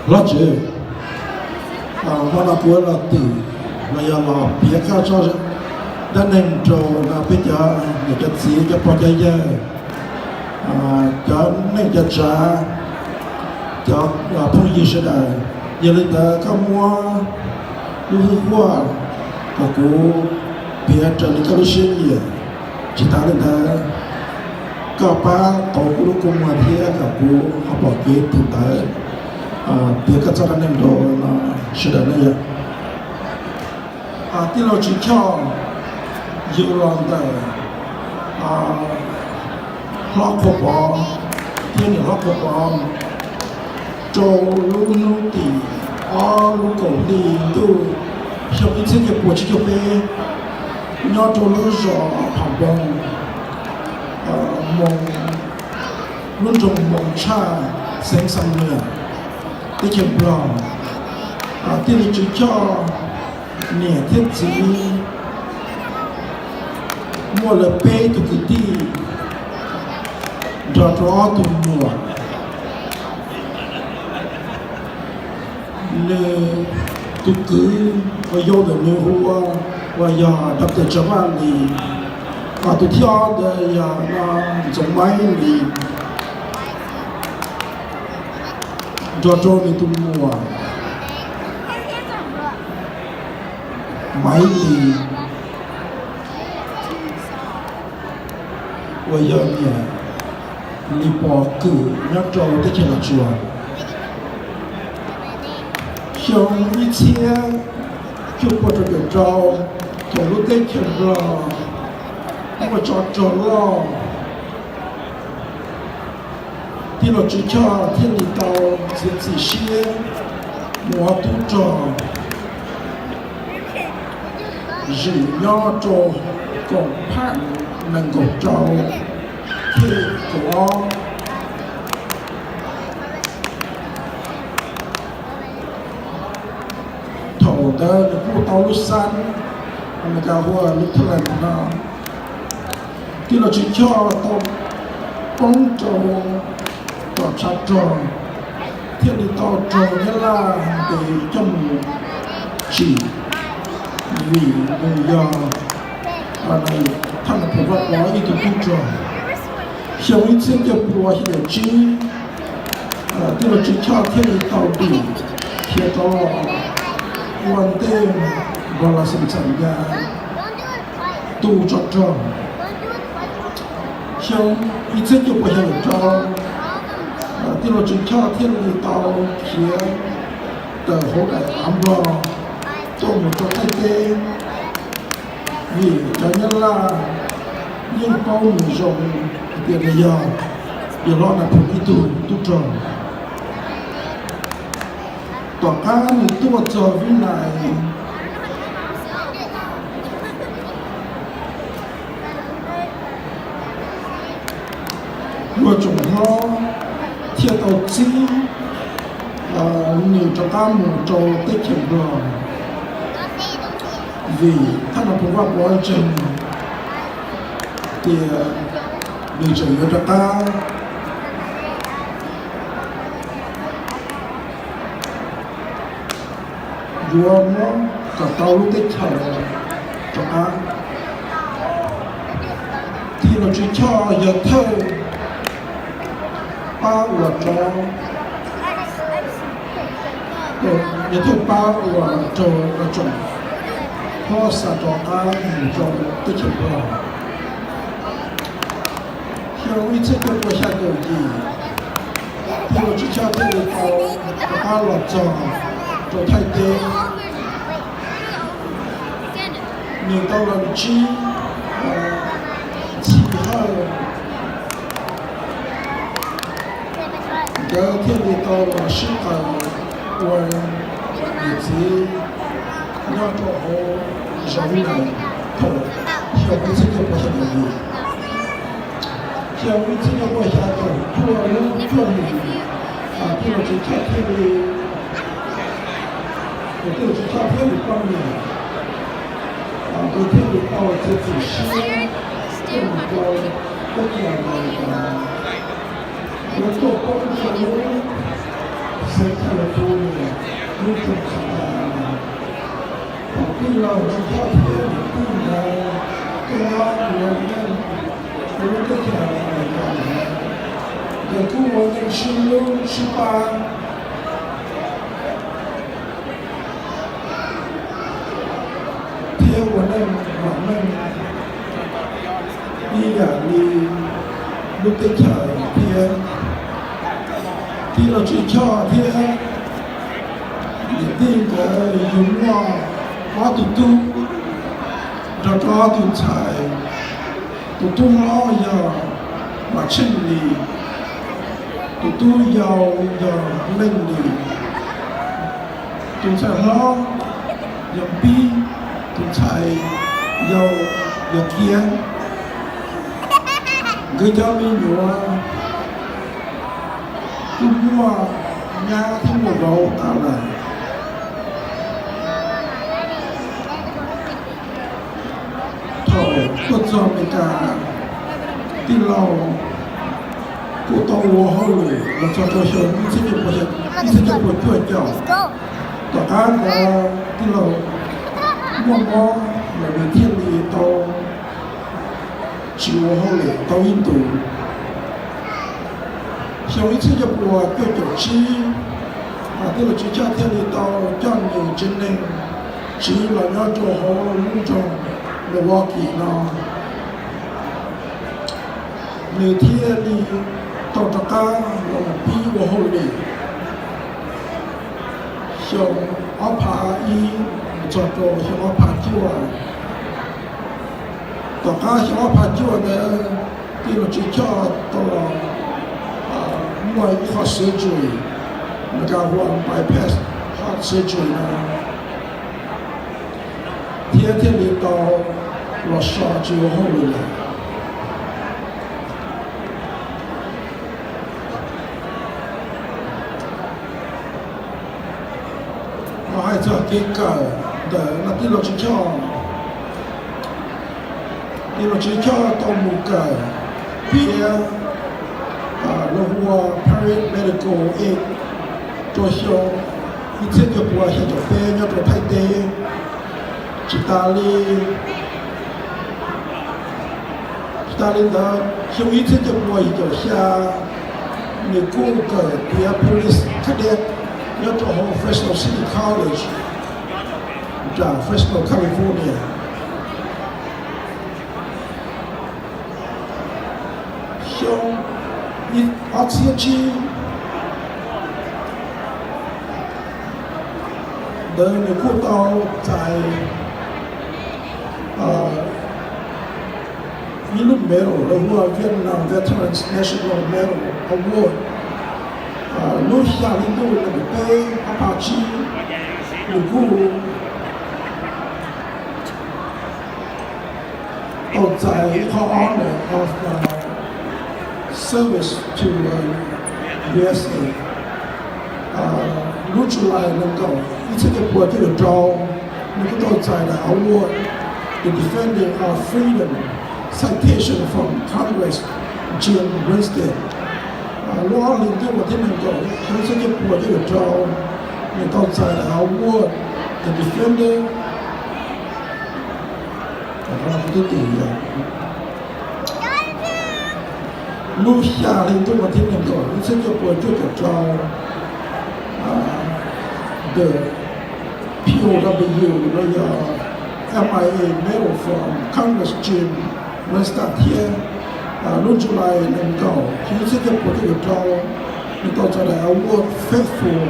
Hlob Tswv, hmo no kuv los twm los yog los piav koj txoj dab neeg rau peb cov niam cov txiv, cov pog cov yawg, cov neej cov tsav, cov phooj ywg sawv daws. Yog li ntawd koj muab lub hwj huaj kom kuv piav raws li koj lub siab nyiam. Tsis tas li ntawd, koj pab tau kuv lub kua muag thiab kom kuv ho pom kev tus ntawd piav koj txoj dab neeg rau sawv daws ne yom. Tij laug Tswv Choj, yug los ntawm hlob Qhua Pov thiab niam hlob Qhua Pov rau lub hnub tim ob lub kaum hli ntuj xyoo ib txhiab cuaj puas tsib caug peb, nyob rau lub zos Pham Npoo, lub nroog Moos Tshaj, xeev Xam Nuas, teb chaws Nplog. Tij laug Tswv Choj niam thiab txiv muaj lawv peb tug kwv tij nrog rau ob tug muam. Nws tus kwv uas yau ntawm nws hu ua, uas yog Doctor Tsav Vaj Lis, tus thib ob ntawd yog Ntxoov Maib Lis, nrog rau nws tus muam Maiv Lis uas yog niam Lis Pov Kwm nyob rau teb chaws Los Tsuas. Xyoo ib txhiab cuaj puas rau caum rau, thaum lub teb chaws Nplog muaj tsov rog loj, tij laug Tswv Choj thiaj li tau txiav txim siab mus ua tub rog zwm nyob rau koom pham nees nkaum rau thiab kaum ob. Thaum ntawd nws kuj tau lub xab Amelikas hu ua lieutenant no. Tij laug Tswv Choj tau poob rau tom tshav rog, thiaj li tau raug Nyab Laj ntes coj mus tsim, vim nws yog thaj nab phoom Vaj Pov ib tug tub rog. Xyoo ib txhiab cuaj puas xya caum tsib, tij laug Tswv Choj thiaj li tau dim khiav rov los ua ntej npog los xeem Xam Nyas tu tsov rog. Xyoo ib txhiab cuaj puas xya caum rau, tij laug Tswv Choj thiaj li tau khiav tawm hauv daim av Nplog tuaj mus rau Thaib teb, vim cov Nyab Laj yeej paub nws zoo hais tias nws yog yawg hlob nab phoom ib tug tub rog. Tom qab nws tuaj txog Vib Nais, Luag Tsoom Hlob thiaj tau txib nws rov qab mus rau teb chaws Nplog, vim thaj nab phoom Vaj Pov ntseeg tias nws tseem yuav rov qab yuav muab kom tau lub teb chaws rov qab. Tij laug Tswv Choj yog thawj pab uas rov, yog thawj pab uas raug Luag Tsoom Hlob xa rov qab mus rau teb chaws Nplog. Xyoo ib txhiab cuaj puas xya caum yim, tij laug Tswv Choj thiaj li tau rov qab los txog rau Thaib teb. Nws tau los ntsib Txhij Hawj, nkawd thiaj li tau los sib tawm ua niam txiv nyob rau hauv zos Vib Nais thaum xyoo ib txhiab cuaj puas xya caum yim. Xyoo ib txhiab cuaj puas xya caum cuaj lub cuaj hlis, tij laug Tswv Choj thiaj li, tij laug Tswv Choj thiab nws poj niam, nkawd thiaj li tau txiav txim siab tuaj mus rau teb chaws Amelikas. Nkawd tuaj poob rau lub California, lub rooj Santa Ana, thaum tij laug Tswv Choj thiab niam tij nkawd tuaj nyob ua neej rau lub teb chaws Amelikas ntawd, nkawd kuj ua neej sib hlub sib pab thiab ua neej vam meej ib yam li lub teb chaws thiab. Tij laug Tswv Choj thiab niam tij nkawd yug muaj ob tug tub nrog rau ob tug ntxhais. Tus tub hlob yog Vam Tsheej Lis, tus tub yau yog Leej Lis, tus ntxhais hlob yog Pib, tus ntxhais yau yog Kiab. Nkawd cov me nyuam kuj muaj nyab thiab muaj vauv tas lawm. Thaum tuaj txog Amelikas, tij laug kuj tau ua hauj lwm los txog rau xyoo ib txhiab cuaj puas, ib txhiab cuaj puas cuaj caum. Tom qab ntawd tij laug muaj mob lawm nws thiaj li tau tsis ua hauj lwm tau ib ntus. Xyoo ib txhiab cuaj puas cuaj caum tsib, tij laug Tswv Choj thiaj li tau coj nws tsev neeg tsiv los nyob rau hauv lub nroog Milwaukee no. Nws thiaj li tau rov qab los pib ua hauj lwm xyoo ob phav ib mus txog rau xyoo ob phav cuaj. Tom qab xyoo ob phav cuaj ntawd, tij laug Tswv Choj tau los muaj ib qho surgery, Meskas hu ua bypass heart surgery no, thiab thiaj li tau los so tsis ua hauj lwm lawm. Ho hais txog kev kawm ntawm no, tij laug Tswv Choj, tij laug Tswv Choj tau mus kawm piav los hu ua paramedical aid rau xyoo ib txhiab cuaj puas xya caum peb nyob rau Thaib teb. Tsis tas li, tsis tas li ntawd, xyoo ib txhiab cuaj puas yim caum xya, nws kuj kawm tiav police cadet nyob rau hauv Fresno City College, nram Fresno, California. Xyoo ob txhiab tsib ntawd nws kuj tau txais ib lub medal lawv hu ua Vietnam Veterans National Medal Award. Lub xya hli ntuj nees nkaum peb ob phav tsib, nws kuj tau txais ib qho Honor of Service to U S A. Lub July nees nkaum ib txhiab cuaj puas cuaj caum rau, nws kuj tau txais daim award The Defender of Freedom, Citation from Congress, Jim Winstead. Lub ob hlis ntuj vas thib nees nkaum xyoo ib txhiab cuaj puas cuaj caum rau, nws tau txais daim award The Defender Lub xya hli ntuj vas thib nees nkaum ib txhiab cuaj puas cuaj caum rau, the P O W los yog M I A Medal from Congress Jim Winstead thiab lub July nees nkaum xyoo ib txhiab cuaj puas cuaj caum rau, nws tau txais daim award Faithful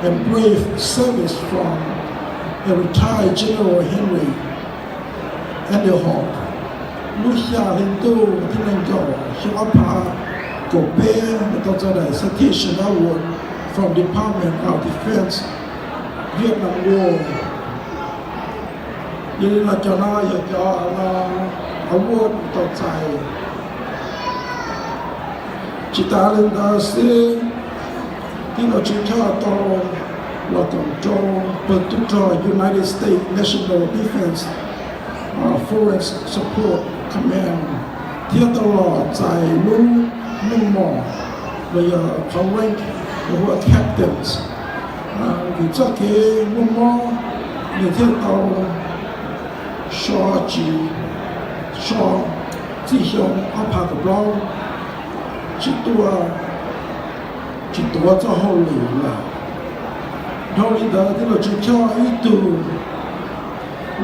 and Brave Service from a Retired General Henry Anderholt. Lub xya hli ntuj vas thib nees nkaum xyoo ob phav kaum peb, nws tau txais daim Citation Award from Department of Defense, Vietnam War. Yog li no cov no yog cov award nws tau txais. Tsis tas li ntawd xwb, tij laug Tswv Choj tau los koom rau pawg tub rog United States National Defense Force Support Command thiab tau los txais lub meej mom los yog qhov rank hu ua captains. Vim txoj kev muaj mob nws thiaj tau so tsis so txij xyoo ob phav kaum plaub tsis tuaj, tsis tuav txoj hauj lwm lawm. Dhau li ntawd tij laug Tswv Choj ib tug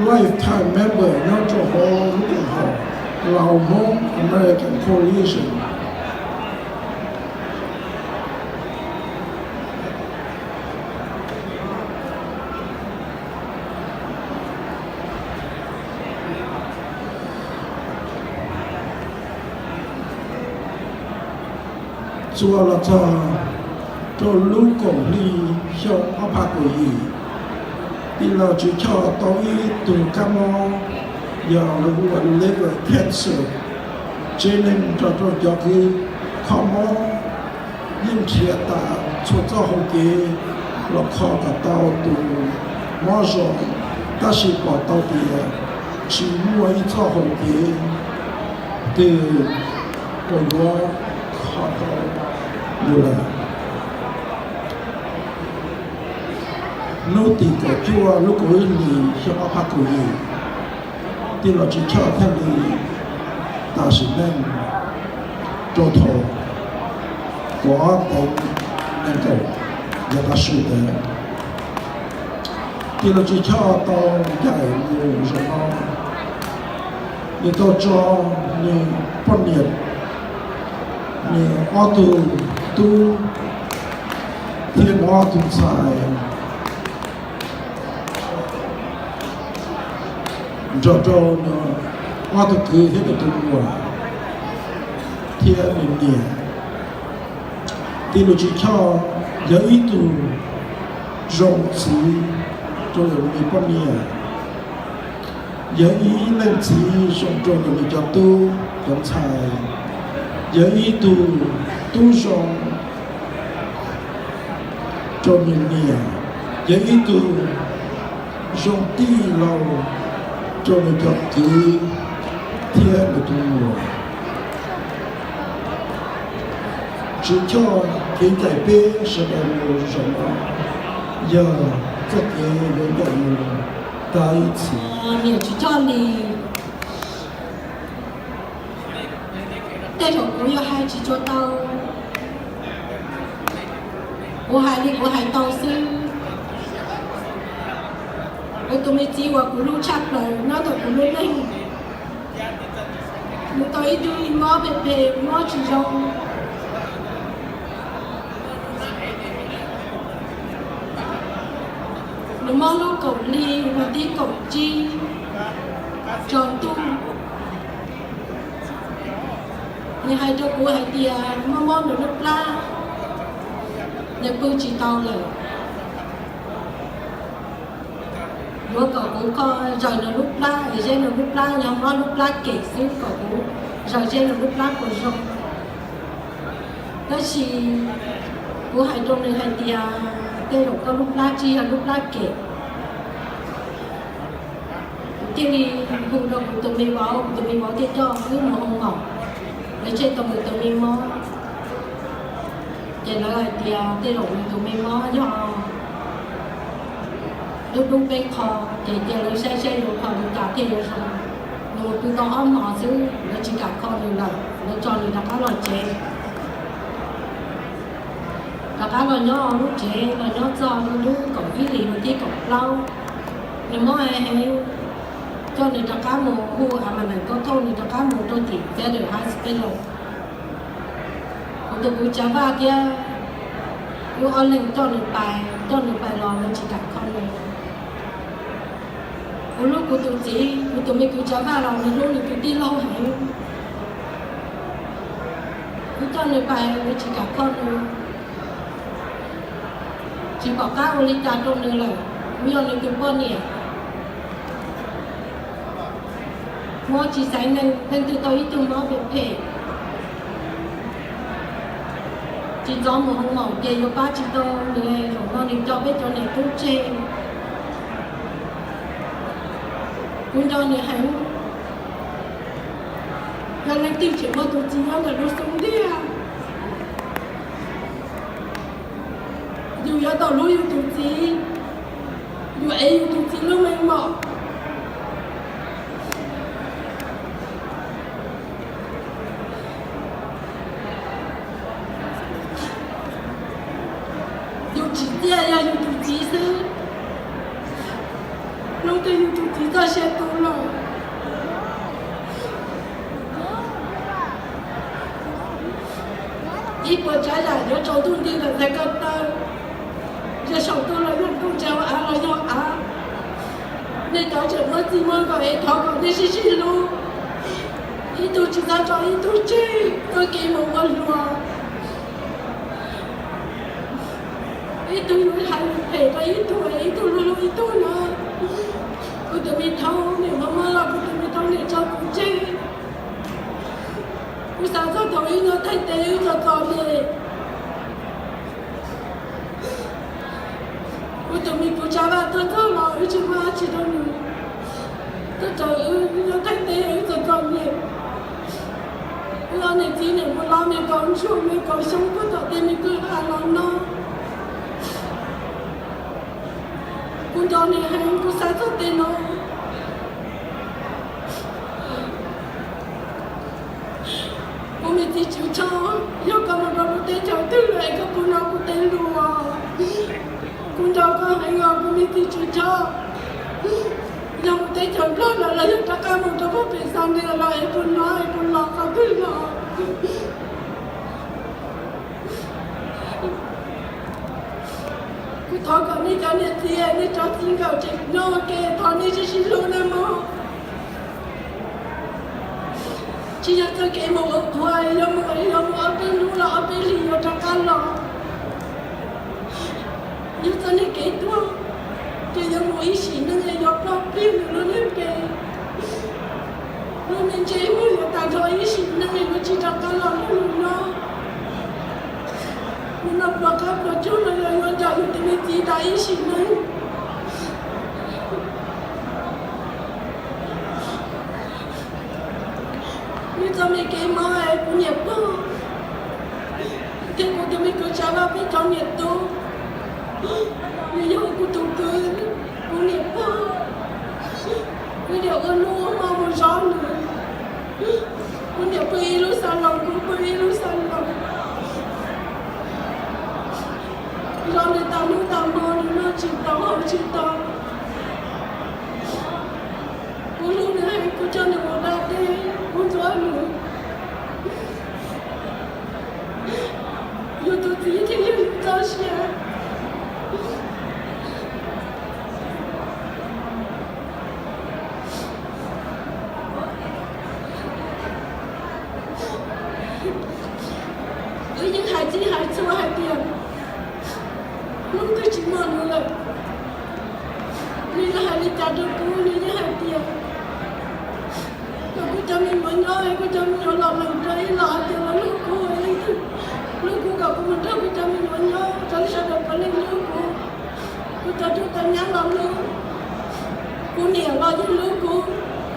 lifetime member nyob rau hauv lub koom haum Lao Hmong American Coalition. Txuas los txog rau lub kaum hli xyoo ob phav kaum yim, tij laug Tswv Choj tau ib tug kab mob yog lawv hu ua liver cancer, tsev neeg nrog rau cov kws kho mob yeej nrhiav tas txhua txoj hau kev los kho kom tau tus mob zoo, tab sis pom tau tias tsis muaj ib txoj hau kev twg uas yuav kho tau nws lawm. Hnub tim kaum cuaj lub kaum ib hlis xyoo ob phav kaum yim, tij laug Tswv Choj thiaj li tas sim neej rau thaum kaum ob teev nees nkaum yav tav su ntawd. Tij laug Tswv Choj tau ncaim mus zaum no, nws tau tso nws poj niam, nws ob tug tub thiab nws ob tug ntxhais nrog rau nws ob tug kwv thiab nws tus muam thiab nws niam. Tij laug Tswv Choj yog ib tug zoo txiv rau nws poj niam, yog ib leej txiv zoo rau nws cov tub cov ntxhais, yog ib tug tub zoo rau nws niam, yog ib tug zoo tij laug rau nws cov kwv thiab nws tus muam. Tswv Choj kev ncaim peb sawv daws mus zaum no yog txoj kev yuav ncaim mus tag ib txhis. Niam Tswv Choj li, tej zaum kuv yuav hais tsis tshua tau, kuv hais li kuv hais tau xwb. Kuv tus me txiv uas kuv hlub tshaj plaws nyob ntawm kuv lub neej, nws tau ib tug mob phem phem, mob tsis zoo. Nws mob lub kaum hli hmo thib kaum tsib tsaus ntuj. Nws hais rau kuv hais tias mob mob nws lub plab, nws pw tsis tau lawm. Yuav kom kuv kho zaws nws lub plab es seb nws lub plab, yog mob lub plab kem xwb, kom kuv zaws seb nws lub plab puas zoo. Tab sis kuv hais rau nws hais tias tej zaum koj lub plab tsis yog lub plab kem. Kuv thiaj li hu rau kuv tus me vauv, kuv tus me vauv thiaj coj wb mus hoo maum, lawv tseg tau nws tus me mob. Ces lawv hais tias tej zaum nws tus me mob yog dub dub peb qho, ces cia lawv saib saib zoo qho nws kam thiaj yuav zoo. Nws mus pw tau ob hmos xwb lawv tsis kam kho nws lawm, lawv tso nws rov qab los tsev. Rov qab los nyob lub tsev, los nyob txog lub kaum ib hlis hmo thib kaum plaub, nws mob heev heev, coj nws rov qab mus hu a ma nees koj thauj nws rov qab mus rau tim Better Hospital. Kuv tus kwv Tsav Vaj thiab wb ob leeg coj nws pais, coj nws pais los lawv tsis kam kho nws. Kuv hlub kuv tus txiv, kuv tus me kwv Tsav Vaj los nws hlub nws tus tij laug heev. Kuv coj nws pais lawv tsis kam kho nws. Tsis pom qab ua li cas rau nws lawm, kuv yog nws tus poj niam. Mob tsis xaiv neeg, leej twg tau ib tug mob phem phem, tsis ntxov mus hoo maum ces yuav pab tsis tau nws. Zaum no nws coj peb cov niam tub tseg. Kuv nco nws heev. Yog leej twg tseem muaj tus txiv nyob ntawm lub xub ntiag, Yus yuav tau hlub yus tus txiv, yus ev yus tus txiv lub meej mom. Yus tsim txiaj yog yus tus txiv xwb. Hnub twg yus tus txiv txoj sia tu lawm, ib puas tsav yam yuav tsaus ntuj nti lawm ntxhais ko taw, yog saum ntuj los yog ntuj, ntsa av los yog av. Nej cov tseem muaj txij muaj nkawm es thov kom nej sib sib hlub, ib tug tsis txhob tso ib tug tseg txoj kev mus ua hluas. Ib tug yuav hais lus phem rau ib tug, ib tug hlub hlub ib tug no. Kuv tus me thaub niam mos mos los kuv tus me thaub niam tso kuv tseg. Kuv xav txog thaum wb nyob Thaib teb wb txom txom nyem, kuv tus me kwv Tsav Vaj tuaj txog los wb tsis muaj dab tsi rau nws. Tuaj raws wb nyob Thaib teb wb txom txom nyem, wb ob niam txiv niam mus lov me kaus ntsuag me kaus xyoob puag tom tej me kwj ha los noj. Kuv nco nws heev, kuv xav txog tej no. Kuv me txiv Tswv Tshoj, yog koj mus rau lub teb chaws twg lawm es koj puas hnov kuv tej lus? Kuv nco koj heev os kuv me txiv Tswv Tshoj. Yog mus teb chaws Nplog lawm los yog rov qab mus rau pem Xas Ntias los es puas hnov es puas los qhov twg los? Kuv thov kom nej cov niam txiv, nej cov txiv nkawm tseem nyob ua ke, thov nej sib sib hlub nawb mog. Tsis yog txoj kev mus ua qhua, yog mus, yog mus ob peb hnub los ob peb hlis yuav rov qab los. Yog txoj niag kev tuag, ces yuav mus ib sim neej es yuav ploj pliag nws lub niag npe. Lub me ntsej muag yuav tag nrho ib sim neej es yuav tsis rov qab los lwm lub no. Mus noj pluas qab pluas tsaug los yog yuav ncaim yus tus me txiv tas ib sim neej. Nws txoj me kev mob es kuv niam pog thiab kuv tus me kwv Tsav Vaj peb cov niam tub, nws yog kuv tus kwv, kuv niam pog, kuv niam ua hnub ua hmo mus zov nws. Kuv niam pw ib lub xab loos, kuv pw ib lub xab loos, zov nws tas hnub tas hmo, nws noj tsis tau haus tsis tau. Kuv hlub nws heev, kuv coj nws mus da dej, kuv ntxuav nws. Yus tus txiv thiaj yog yus txoj sia. Wb yeej hais txij hais txhua hais tias hnub twg tsis muaj nws lawm, nws yuav hais li cas rau kuv, nws yeej hais tias kom kuv cov me nyuam nyob, kuv cov me nyuam los lees rau ib los hais tias los hlub kuv, leej twg hlub kuv kom kuv mus nrog kuv cov me nyuam nyob, rau sawv daws puav leej hlub kuv. Kuv cov tub cov nyab los hlub, kuv niam los yeej hlub kuv,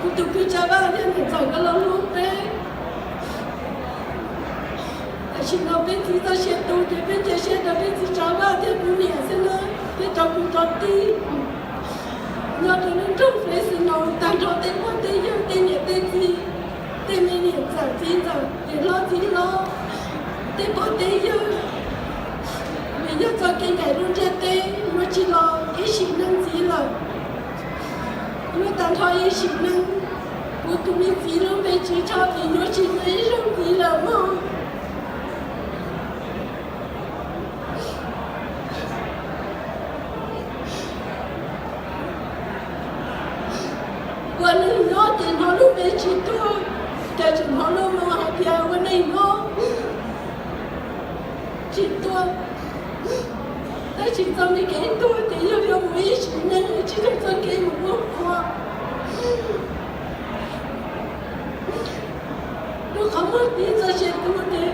kuv tus kwv Tsav Vaj thiab niam ntxawm nkawd los hlub peb. Tam sim no peb txiv txoj sia tu ces peb cia siab rau peb txiv Tsav Vaj thiab kuv niam xwb na, thiab rau kuv cov tij nyob rau lub nroog Fresno tag nrho tej pog tej yawg tej niam tej txiv, tej me niam ntxawm txiv ntxawm niam hlob txiv hlob, tej pog tej yawg. Vim yog txoj kev ncaim lub ntiaj teb yuav tsis los ib sim neej ntxiv lawm. Yuav tag nrho ib sim neej, kuv tus me txiv lub npe Tswv Tshoj ces yuav tsis muaj ib zaug ntxiv lawm mog. Ua neeg nyob ces hnov lub npe tsis tuag, cas tseem hnov lub moo hais tias ua neeg nyob tsis tuag. Tab sis txoj me kev tuag ces yog yuav mus ib sim neej, tsis yog txoj kev mus ua qhua. Lub qhov muag tib txoj sia tu ces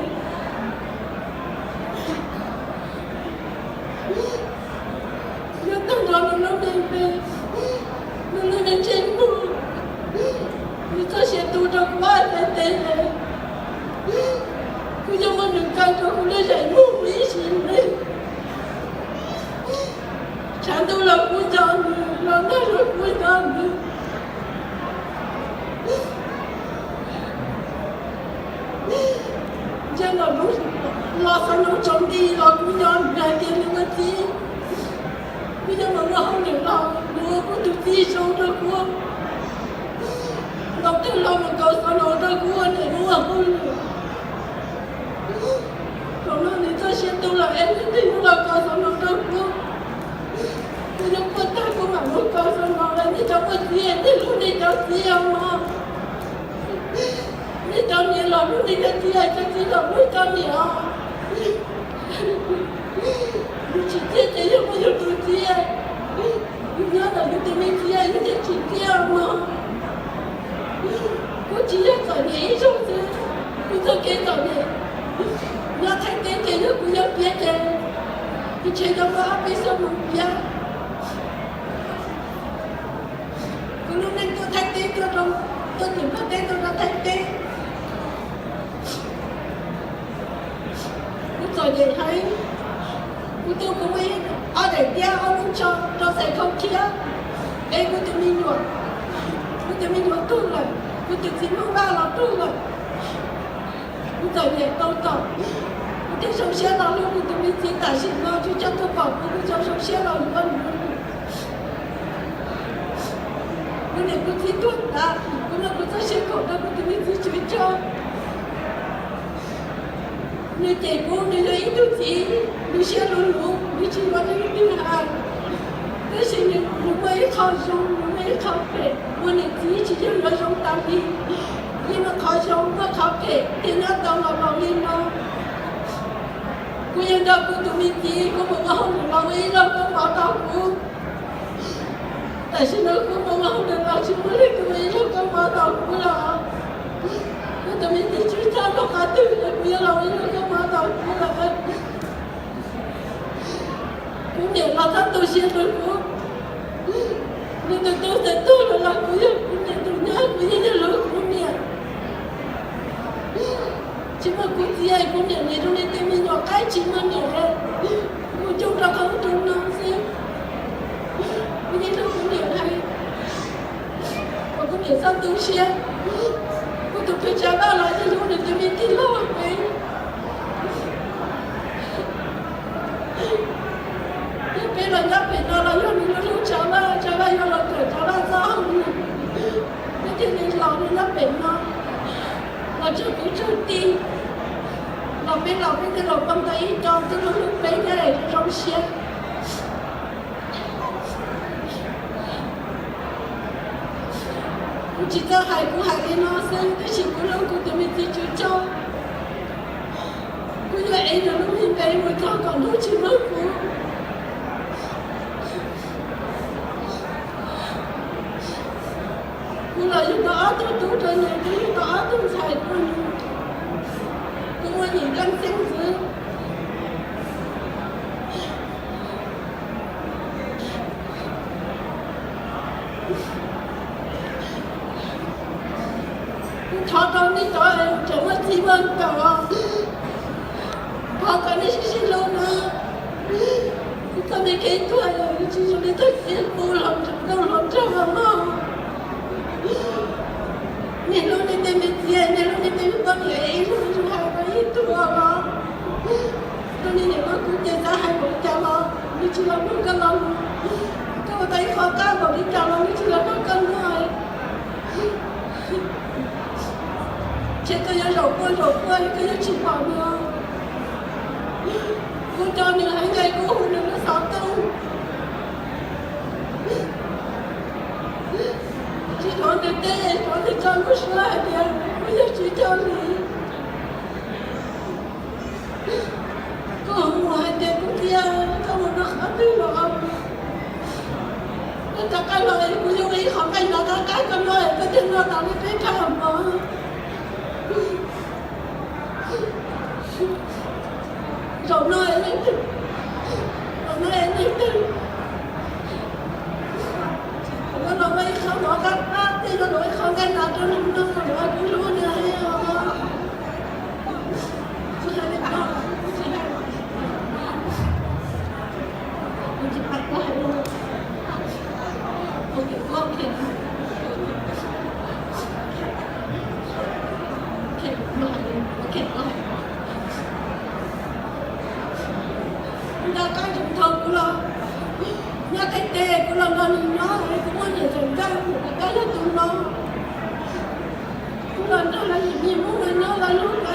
yuav tag nrho nws lub me npe, nws lub me ntsej muag, nws txoj sia tu rau kuv ua ntej tes. Kuv yuav muab nws kaw rau kuv lub zeem muag mus ib sim neej. Tshav ntuj los kuv nco nws, los nag los kuv nco nws. Ntshe los, los xov noo tsaus nti los kuv nco nws hais tias nws ua txiv. Kuv yuav mus ua hauj lwm los nws ua kuv tus txiv zoo rau kuv. Ntaus teg los mus kaus xov noo rau kuv ua niam ua hauj lwm. Thaum no nws txoj sia tu los es nws twb yuav los kaus xov noo rau kuv. Kuv yuav quaj tag kuv mam mus kaus xov noo lawm. Nej cov ua txiv, nej hlub nej cov txiv os mog. Nej cov niam los hlub nej cov txiv, cov txiv los hlub cov niam os. Yus tsis txiaj ces yog muaj yus tus txiv, yus nyob ntawm yus tus me txiv yus thiaj tsis txiaj mog. Kuv tsis yog txom nyem ib zaug xwb, kuv txoj kev txom nyem nyob Thaib teb ces yog kuv yuav piav ces kuv tseem yuav muab ob peb xuab moos piav. Kuv lub neej tuaj Thaib teb, tuaj rau, tuaj tim Nplog teb tuaj rau Thaib teb. Kuv txom nyem heev. Kuv tuaj kuv muaj ib ob daim tiab ob lub tsho rau txhais khau khiab, es kuv tus me nyuam, kuv tus me nyuam tuag lawm, kuv tus txiv Hmoob Vaj los tuag lawm. Kuv txom nyem tau txom, kuv thiaj zoo siab los hlub kuv tus me txiv. Tam sim no tsis tshua tuaj pom kuv, kuv tseem zoo siab los yuav nws. Kuv niam kuv txiv tuag tas, kuv muab kuv txoj sia khaum rau kuv tus me txiv tswv tso. Nws cem kuv, nws yog ib tug txiv, nws siab luv luv, nws tsis yuav leej twg hais. Tab sis nws, nws muaj ib qho zoo, nws muaj ib qho phem, ua niam txiv tsis yog yuav zoo tas li. Yeej muaj qhov zoo muaj qhov phem thiaj nyob tau los laus li no. Kuv yuav nrog kuv tus me txiv, kuv mus ua hauj lwm los ua ib zaug koob mov tau kuv. Tam sim no kuv mus ua hauj lwm los tsis muaj leej twg ua ib zaug koob mov tau kuv los. Kuv tus me txiv tswv txog rau qhov twg los kuv yuav los ua ib zaug koob mov tau kuv lawm. Kuv niam los txhob tu siab rau kuv. Nws tus tub txawm tuag lawm los kuv yog kuv niam tus nyab, kuv yeej yog hlub kuv niam. Tsis muaj kuv txiv, kuv niam nim zoo li tej me nyuam qaib tsis muaj niam, mus coob rau qhov ub rau no xwb. Kuv yeej hlub kuv niam heev, kom kuv niam txhob tu siab. Kuv tus kwv Tsav Vaj los yeej hlub nws tus me tij laug heev. Yog peb los nyob pem no los yog nws hlub Tsav Vaj, Tsav Vaj yuav los kawm Tsav Vaj txoj hauj lwm, peb thiaj li los nyob pem no, los tsawg kwv tsawg tij, los peb los peb thiaj los poob tau ib co twb hlub hlub peb thiab zoo zoo siab. Kuv tsis txawj hais, kuv hais li no xwb tab sis kuv hlub kuv tus me txiv tswv tso. Kuv yuav ev nws lub me npe mus txog kom hnub tsis muaj kuv. Kuv los yug tau ob tug tub rau nws, kuv yug tau ob tug ntxhais rau nws. Kuv muaj yim leej xeeb ntxwv. Kuv thov rau nej cov tseem muaj txij muaj nkawm, thov kom nej sib sib hlub na. Kuv txoj me kev tuag tsis zoo li tag kis kuv hluas nraug los mog. Nej hlub nej tej me txiv, nej hlub nej tej me poj niam, ib hlub ib hlub hais rau ib tug los. Rau nej niam rau kuv ces xav hais npaum cas los nws tsis los nrog koj los lus. Koj ua tau ib qho qab npaum li cas los nws tsis los nrog koj noj. Ces koj yuav zaum quaj zaum quaj koj yuav tsis pom nws. Kuv nco nws heev, kuv hu nws lub xov tooj. Tsis thov nws teb, thov nws tso lub suab hais tias kuv yog tsis coj li. Koj hu mus hais tias kuv tiag, koj mus rau qhov twg los, koj rov qab los kuv yuav ua ib qho nqaij nrog qab qab koj noj, koj thiaj noj tau li peb phab mov. Zaum no, zaum no es neeg twg yuav los ua ib qho mov qab qab, thiaj yuav los ua ib qho nqaij nrog rau nws noj, los kuv hlub nws heev os. Kuv tsis hais li ko, kuv tsis hais, kuv tsis hais, kuv hais li no. Nta kab zoo thaum kuv los nyob teb tes, kuv los nrog nws nyob, kuv muaj niam tseem ncaj, kuv tab leej tus no, kuv los nrog lawv niam me muab lawv nyob lawv lub npe.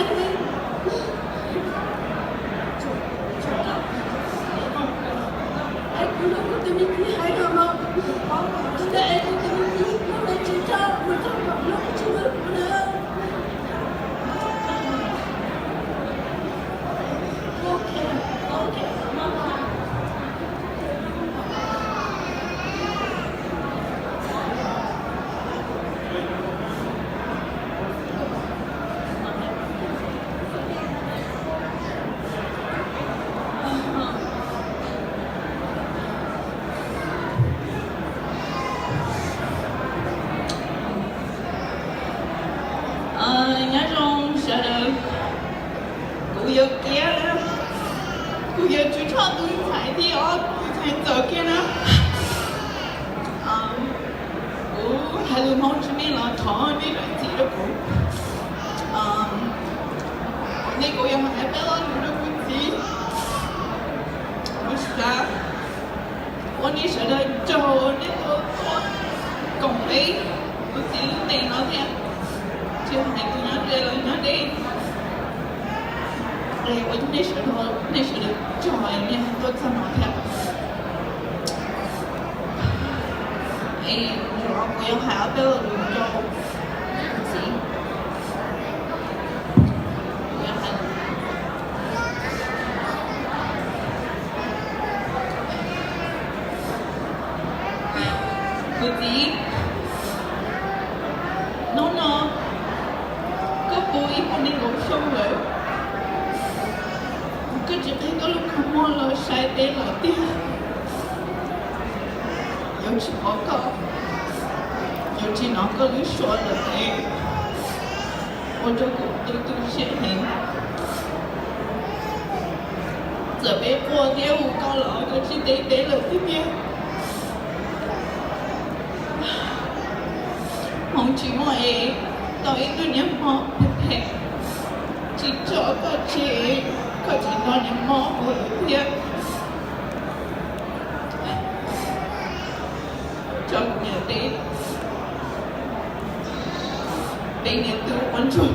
Es kuv nrog kuv tus me txiv hais no los, es kuv tus me txiv muab lawv tsis tso, mus txog kom lub tsis muaj kuv na. Nyob zoo sawv daws, kuv yuav kiav, kuv yuav tsum tso tus ntxhais thib ob, tus ntxhais ntxawm kiag na. Kuv hais lus Hmoob tsis meej los thov nej zam txim rau kuv. Nej kuv yuav hais peb lo lus rau kuv txiv. Kuv xav ua nej sawv daws tsaug nej tuaj koom peb kuv txiv lub ntees no thiab. Tsis hais tus nyob ze los nyob deb, es ua nej sawv daws, nej sawv daws tsaug nej tuaj txog no thiab. Es zaum no kuv yuav hais ob peb lo lus rau kuv txiv. Kuv txiv, hnub no koj puv ib puas nees nkaum xyoo lawm, koj tsis qhib koj lub kua muag los saib peb lawm tiag. Yuav tsis pom koj, yuav tsis hnov koj lub suab lawm es ua rau kuv tu tu siab heev. Txawm peb quaj thiab hu koj los koj tsis teb peb lawm tiag tiag. Hmoov tsis muaj es tau ib tug niag hmo phem phem, tsis tso koj tseg, koj tsis nco niag hmo ua lawm thiab. Tso kuv niam peb, peb niam tub ua ntsuag.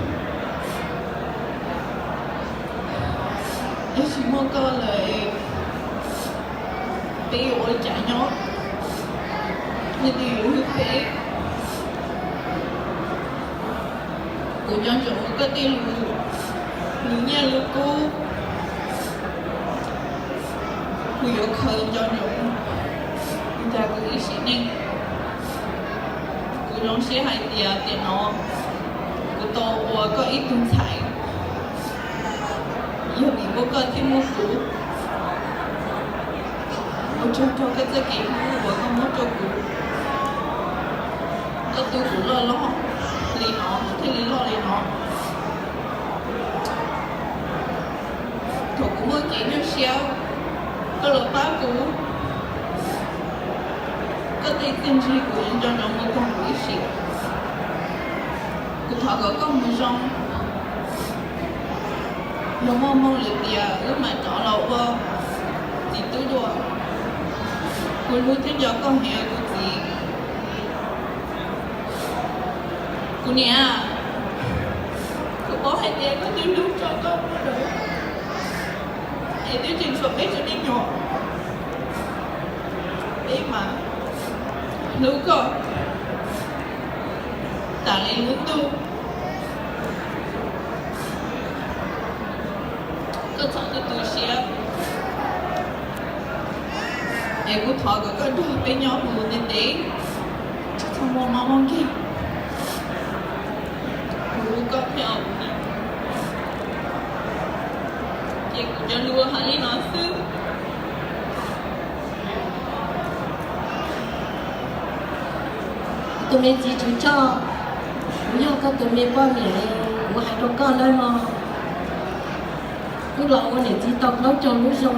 Yog tsis muaj koj lawm, peb yuav ua cas nyob? Leej twg yuav hlub peb? Kuv nco ntsoov koj tej lus, lus nyiaj lus kub, kuv yuav khaws nco ntsoov ntag kuv ib sim neej. Kuv zoo siab hais tias tiam no kuv tau ua koj ib tug ntxhais. Yog vim muaj koj thiaj muaj kuv. Ua tsaug rau koj txoj kev hlub uas koj muab rau kuv. Koj tu kuv loj loj li no, kuv thiaj li loj li no. Thaum kuv muaj kev nyuaj siab, koj los pab kuv. Koj tej txiaj ntsig kuv yuav nco ntsoov mus tag kuv ib sim. Kuv thov kom koj mus zoo. Yog muaj hmoo lwm tiam wb mam rov los ua txiv tub dua. Kuv hlub thiab nco koj heev kuv txiv. Kuv niam, kuv paub hais tias koj twb hlub tso koj ua lawm, es twb tseem tshuav peb tsev me nyuam, peb mas hlub koj tas li lub ntuj. Koj txhob tu tu siab, es kuv thov kom koj nrog peb nyob mus ntev ntev, tsis txhob muaj mob muaj nkeeg. Kuv hlub koj thiab os kuv niam. Ces kuv cov lus hais li no xwb. Tus me txiv Tswv Tshoj, kuv yog koj tus me poj niam, kuv hais rau koj nawb mog. Kuv los ua niam txiv tau plaub caug lub xyoo,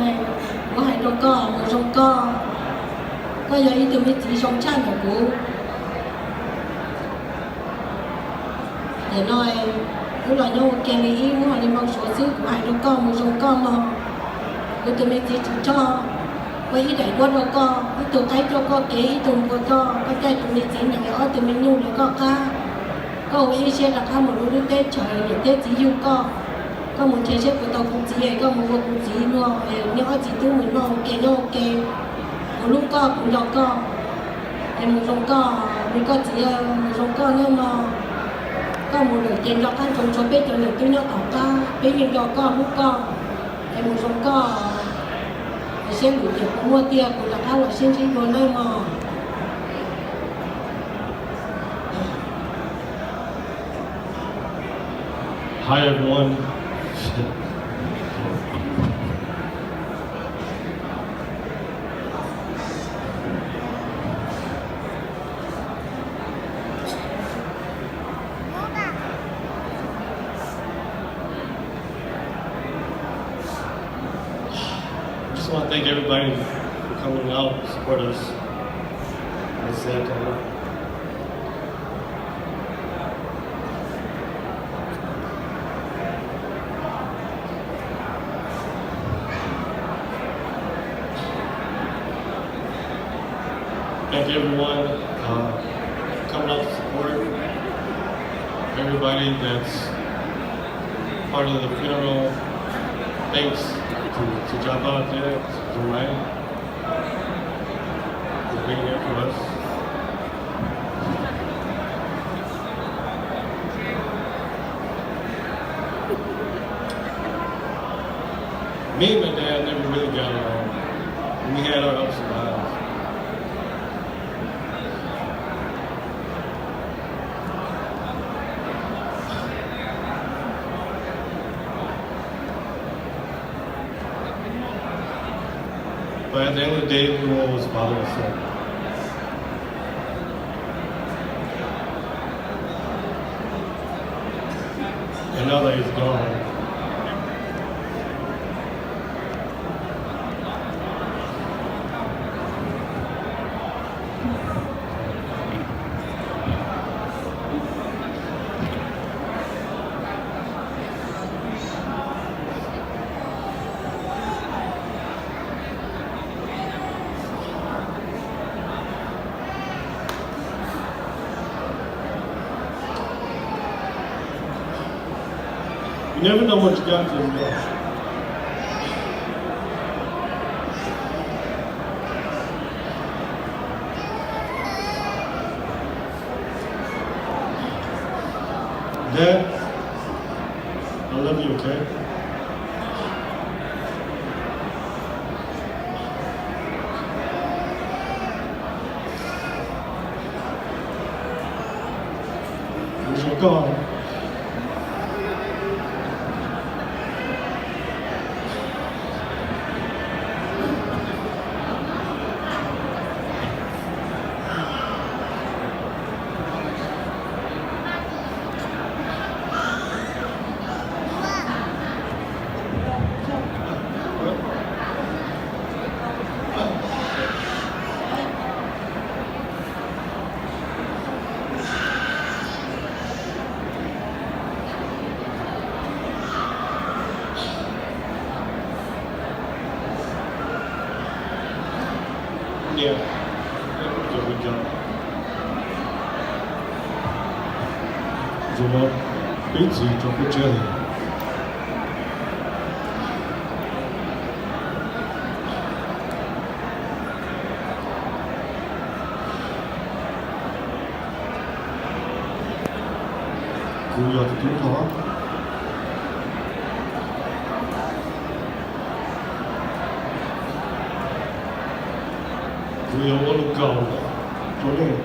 kuv hais rau koj mus zoo koj. Koj yog ib tug me txiv zoo tshaj ntawm kuv. Tam no wb los nyob ua ke li ib hnub li hmo suav xwb, kuv hais rau koj mus zoo koj mog. Kuv tus me txiv Tswv Tshoj, ua ib daim duab rau koj, ib tug qaib rau koj kev, ib tug npua rau koj caij tus me txiv nees, ob tug me nyuj rau koj qab. Koj ua ib siab rov qab mus rau lub teb chaws niam thiab txiv yug koj. Koj mus nrhiav siab puas tau kuv txiv es koj mus ua kuv txiv luag es neb ob txiv tub mus noj ua ke nyob ua ke. Kuv hlub koj, kuv nco koj. Es mus zoo koj, mus koj txiv, mus zoo koj nawb mog. Koj mus lawm ces nco qab ntsoov tshuav peb cov niam tub nyob tom qab, peb yeej nco koj hlub koj. Es mus zoo koj, es siab lwm tiam kuv muaj tiag kuv rov qab los sib ntsib dua nawb mog. Hi everyone. I just want to thank everybody for coming out to support us. It's sad time. Thank everyone, uh, coming out to support. Everybody that's part of the funeral. Thanks to, to Java, to Ryan, for being there for us. Me and my dad never really got along. We had our ups and downs. But at the end of the day, we were always father and son. And now that he's gone, you never know what you got till you know. Dad, I love you, okay? Mus zoo koj. Niam, niam, cov me cov, zoo no peb txiv rau peb tshiab li. Kuv yog tus tub thov. Kuv yuav ua lus kaus rau nej.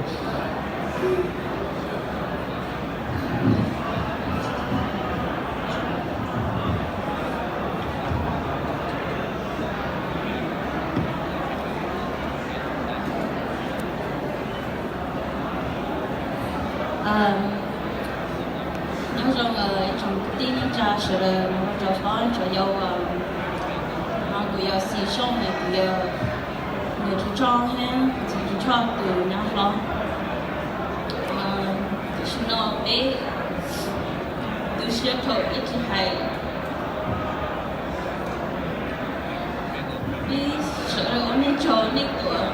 Nyob zoo tsoom kwv tij neej tsa sawv daws, hmov tsav hlob tsav yau, no kuv yog Xis Xyooj, kuv yog nws tus tswv tsoj thiab txiv tus tswv tsoj tus nyab hlob. Tam sim no peb Siab dhau peb tsis hais, peb sawv daws ua neej tsaug nej tuaj,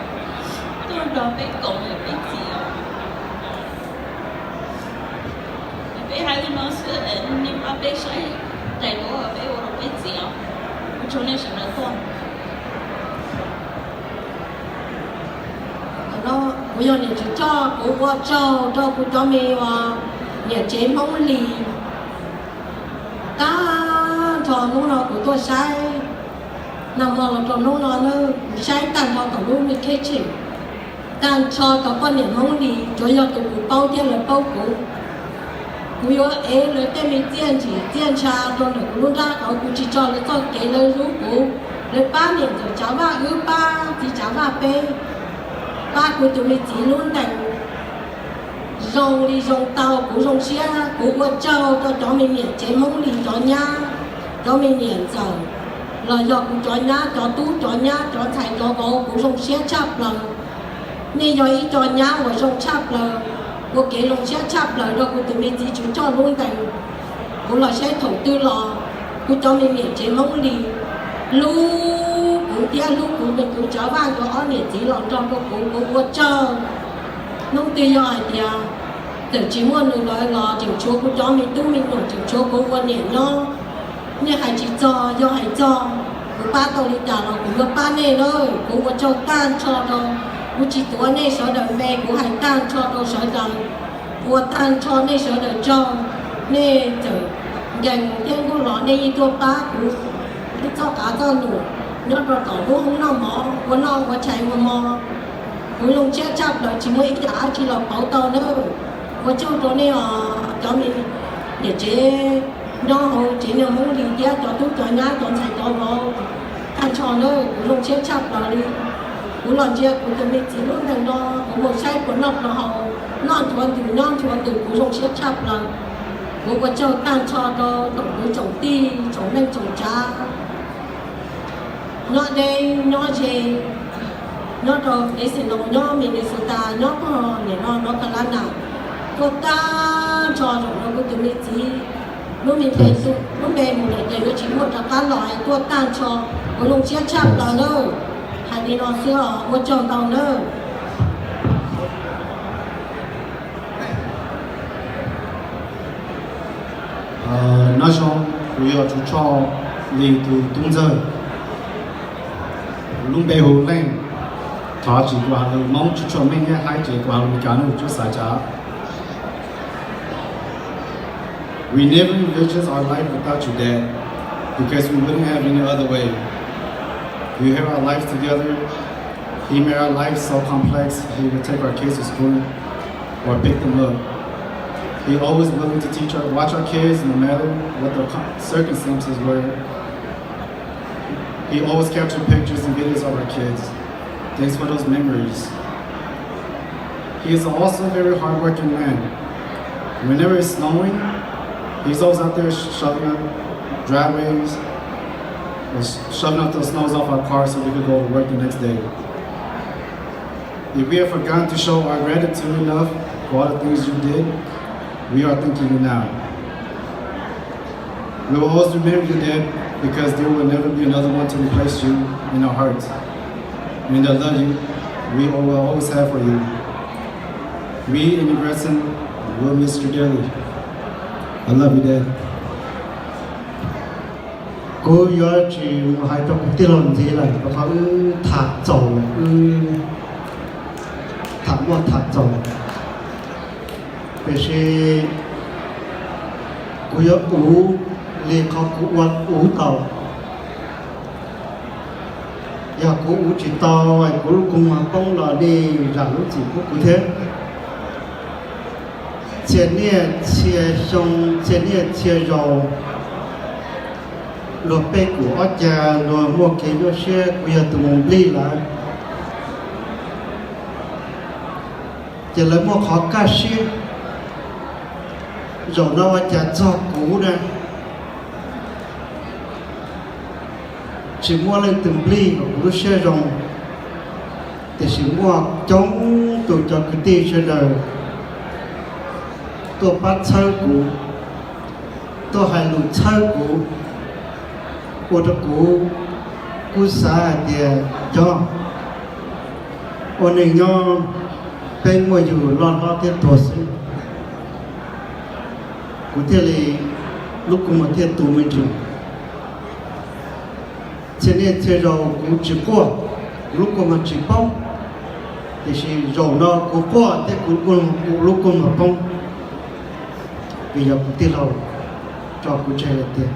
tuaj nrog peb koom lawm peb txiv os. Peb hais li no xwb, nej pab peb saib daim duab peb ua rau peb txiv os. Ua tsaug nej sawv daws tuaj. Kuv yog niam tswv tshoj, kuv ua tsaug rau kuv cov me uas niam tsev Hmoob Lis tag nrho hnub no kuv tuaj saib nag hmo los rau hnub no na, kuv saib tag nrho thaum lub me khej tshem, tag nrho cov poj niam Hmoob Lis tsuas yog tus kuv paub thiab lawv paub kuv. Kuv yuav ev lawv tej me txiaj ntsim txiaj ntsha rau ntawm kuv lub nrab qhov kuv tsis tso lawv txoj kev, lawv hlub kuv, lawv pab niam ntxawm Tsav Vaj wb, pab txiv Tsav Vaj peb, pab kuv tus me txiv lub ntees zoo li zoo tau. Kuv zoo siab, kuv ua tsaug rau cov me niam tsev Hmoob Lis, cov nyab, cov me niam ntxawm, los yog kuv cov nyab, cov tub cov nyab, cov ntxhais cov vauv, kuv zoo siab tshaj plaws. Nej yog ib co nyab uas zoo tshaj plaws, ua kev zoo siab tshaj plaws rau kuv tus me txiv Tswv Tshoj lub ntees. Kuv los saib thaum twg los kuv cov me niam tsev Hmoob Lis hlub kuv thiab hlub kuv me tub Tsav Vaj nkawd ob niam txiv los nrog rau kuv, kuv ua tsaug. Hnub twg yog hais tias txawm tsis muaj nws lawm los tseem tshuav kuv cov me tub me nyuam, tseem tshuav kuv ua niam nyob. Nej hais tsis txog, yog hais txog, kuv pab tau li cas los kuv yuav pab nej na. Kuv ua tsaug tag nrho rau, kuv tsis tuav nej sawv daws npe, kuv hais tag nrho rau sawv daws, ua tag nrho nej sawv daws tsaug. Nej txawm nkees thiab nkuj los nej yeej tuaj pab kuv, nej txoj qav txoj num nyob rau tom lub hoob noj mov, ua noj ua tshais ua hmo. Kuv zoo siab tshaj plaws, tsis muaj ib yam dab tsi los pauv tau nawb. Ua tsaug rau nej os cov me niam tsev nyob hauv tsev neeg Hmoob Lis thiab cov tub cov nyab cov ntxhais cov vauv, tag nrho nawb, kuv zoo siab tshaj plaws li. Kuv los ntsia kuv tus me txiv lub ntees no, kuv mus saib puas noj puas haus, noj nchuav ntws nyob nchuav ntws, kuv zoo siab tshaj plaws. Kuv ua tsaug tag nrho rau tsoom kwv tsoom tij, tsoom neej tsoom tsav nyob deb nyob ze, nyob rau Fresno, nyob Minnesota, nyob pog niam no North Carolina, tuaj tag nrho zaum no kuv tus me txiv lub me npe, lub npe mus lawm ces yuav tsis muaj rov qab los, tuaj tag nrho, kuv zoo siab tshaj plaws nawb. Hais li no xwb os, ua tsaug ntau nawb. Nyob zoo, kuv yog Tswv Tshoj Lis tus tub ntxawg. Kuv lub npe hu Leej. Thov tsis kuv has lus Hmoob tsis tshua meej thiab haib ces kuv has lus Meskas no kuv tsuas xav cas. We never envisioned our life without you, Dad, because we wouldn't have any other way. You held our life together. He made our life so complex, he would take our kids to school or pick them up. He always willing to teach our, watch our kids no matter what the co-, circumstances were. He always captured pictures and videos of our kids. Thanks for those memories. He is also a very hardworking man. Whenever it's snowing, he's always out there shoveling up driveways, or sh-, shoveling up the snows off our cars so we could go to work the next day. If we have forgotten to show our gratitude enough for all the things you did, we are thanking you now. We will always remember you, Dad, because there will never be another one to replace you in our hearts. And the love you, we will always have for you. We and your grandson will miss you dearly. I love you, Dad. Kuv yuav tsis mus hais rau kuv tij laug ntxiv lawm rau qhov wb tham txaus, wb tham muaj tham txaus. Tiam sis kuv yuav uv li qhov kuv ua uv tau. Yog kuv uv tsis tau, kuv lub kua muag poob los nej zam lub txim pub kuv thiab. Txhia niaj txhia xyoo, txhia niaj txhia zaus, luag peb kuv ob cag luag muaj kev nyuaj siab, kuv yog tus mus nplij lawm, ces lawv muaj qhov kaj siab. Zaum no ua cas txog kuv na, tsis muaj leej twg nplij kuv lub siab zoo, tiam sis muaj coob tus cov kwv tij sawv daws tuaj pab txhawb kuv. tuaj hais lus txhawb kuv, ua rau kuv kuj xav hais tias yog ua neeg nyob peb muaj yus loj hlob thiab tuag xwb, kuv thiaj li lub kua muag thiaj tu me ntsis. Txhia niaj txhia zaus kuv tsis quaj, kuv lub kua muag tsis poob, tiam sis zaum no kuv quaj thiab kuv lub kua muag poob, vim yog kuv tij laug tso kuv tseg lawm tiag.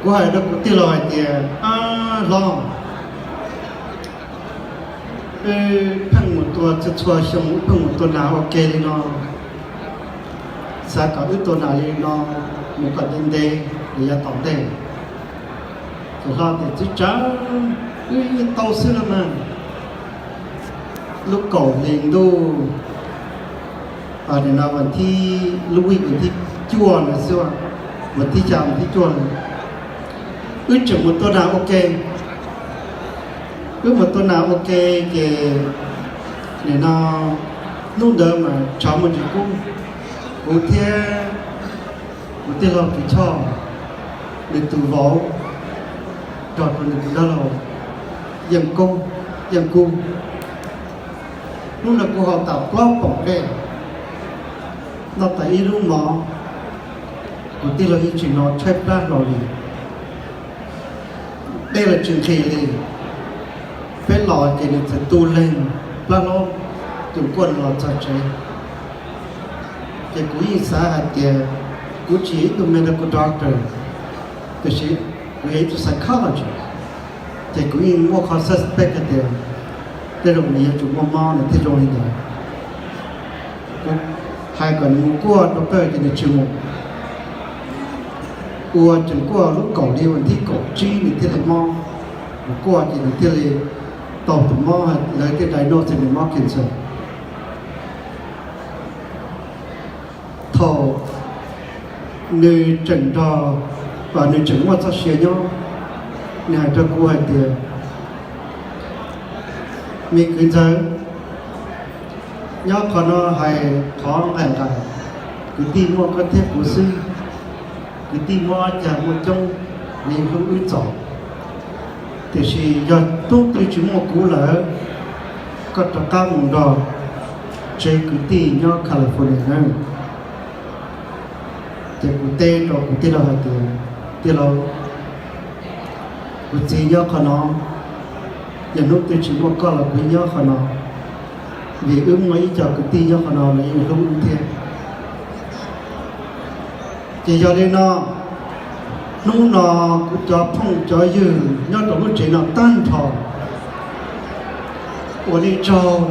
Kuv hais rau kuv tij laug hais tias, Ab hlob, wb pheej mus tua txhua txhua xyoo, wb pheej mus tua nas ua ke li no, xav kom wb tua nas li no mus kom ntev ntev los yav tom ntej. Ces hlob tias, Txiv tsawv, wb yeej tau xwb los mas. Lub kaum hli ntuj, nim no vas thib, lub week vas thib cuaj no xwb, vas thib xya vas thib cuaj no, wb tseem mus tua nas ua ke. Wb mus tua nas ua ke ces nim no hnub ntawd mas tshav muaj ntsis kub, kuv thiab kuv tij laug Tswv Choj, nws tus vauv, nrog rau nws tus dab laug Yeej Kub, Yeej Kub. Hnub no kuv haus tas plaub poom dej, noj tas ib lub mov, kuv tij laug yeej tsis hnov tshaib plab hlo li. Dej los tsis nqhis li. Peb los ces nws txawm tu leeg plab hlob, tus kuaj los txog tsev. Ces kuv yeej xav hais tias kuv tsis yog ib tug medical doctor, tiam sis kuv yog ib tug psychologist, ces kuv yeej muaj qhov suspect hais tias tej zaum nws yuav tsum muaj mob nws thiaj zoo li ntawd. Kuv hais kom nws mus kuaj rau kawg ces nws tsis mus. Ua tseem kuaj lub kaum hli vas thib kaum tsib nws thiaj li mob, mus kuaj ces nws thiaj li tau tus mob, lawv thiaj diagnose nws mob cancer. Thaum nws tseem nrog, nws tseem muaj txoj sia nyob, nws hais rau kuv hais tias, Me kwv ntxawg, nyob qhov no hais qhov nqaim nqaim, kwv tij muaj koj thiab kuv xwb. Kwv tij muaj ob cag muaj coob, nws hlub wb txaus. Tiam sis yog hnub twg tsis muaj kuv lawm, koj rov qab mus nrog tsev kwv tij nyob California na. Ces kuv teb rau kuv tij laug hais tias, Tij laug, kuv txiv nyob qhov no, yog hnub twg tsis muaj koj los kuv nyob qhov no, vim wb muaj ib co kwv tij nyob qhov no lawv yeej hlub wb thiab. Ces yog li no, hnub no kuv cov phooj cov ywg nyob rau lub tsev no tag nrho ua nej tsaug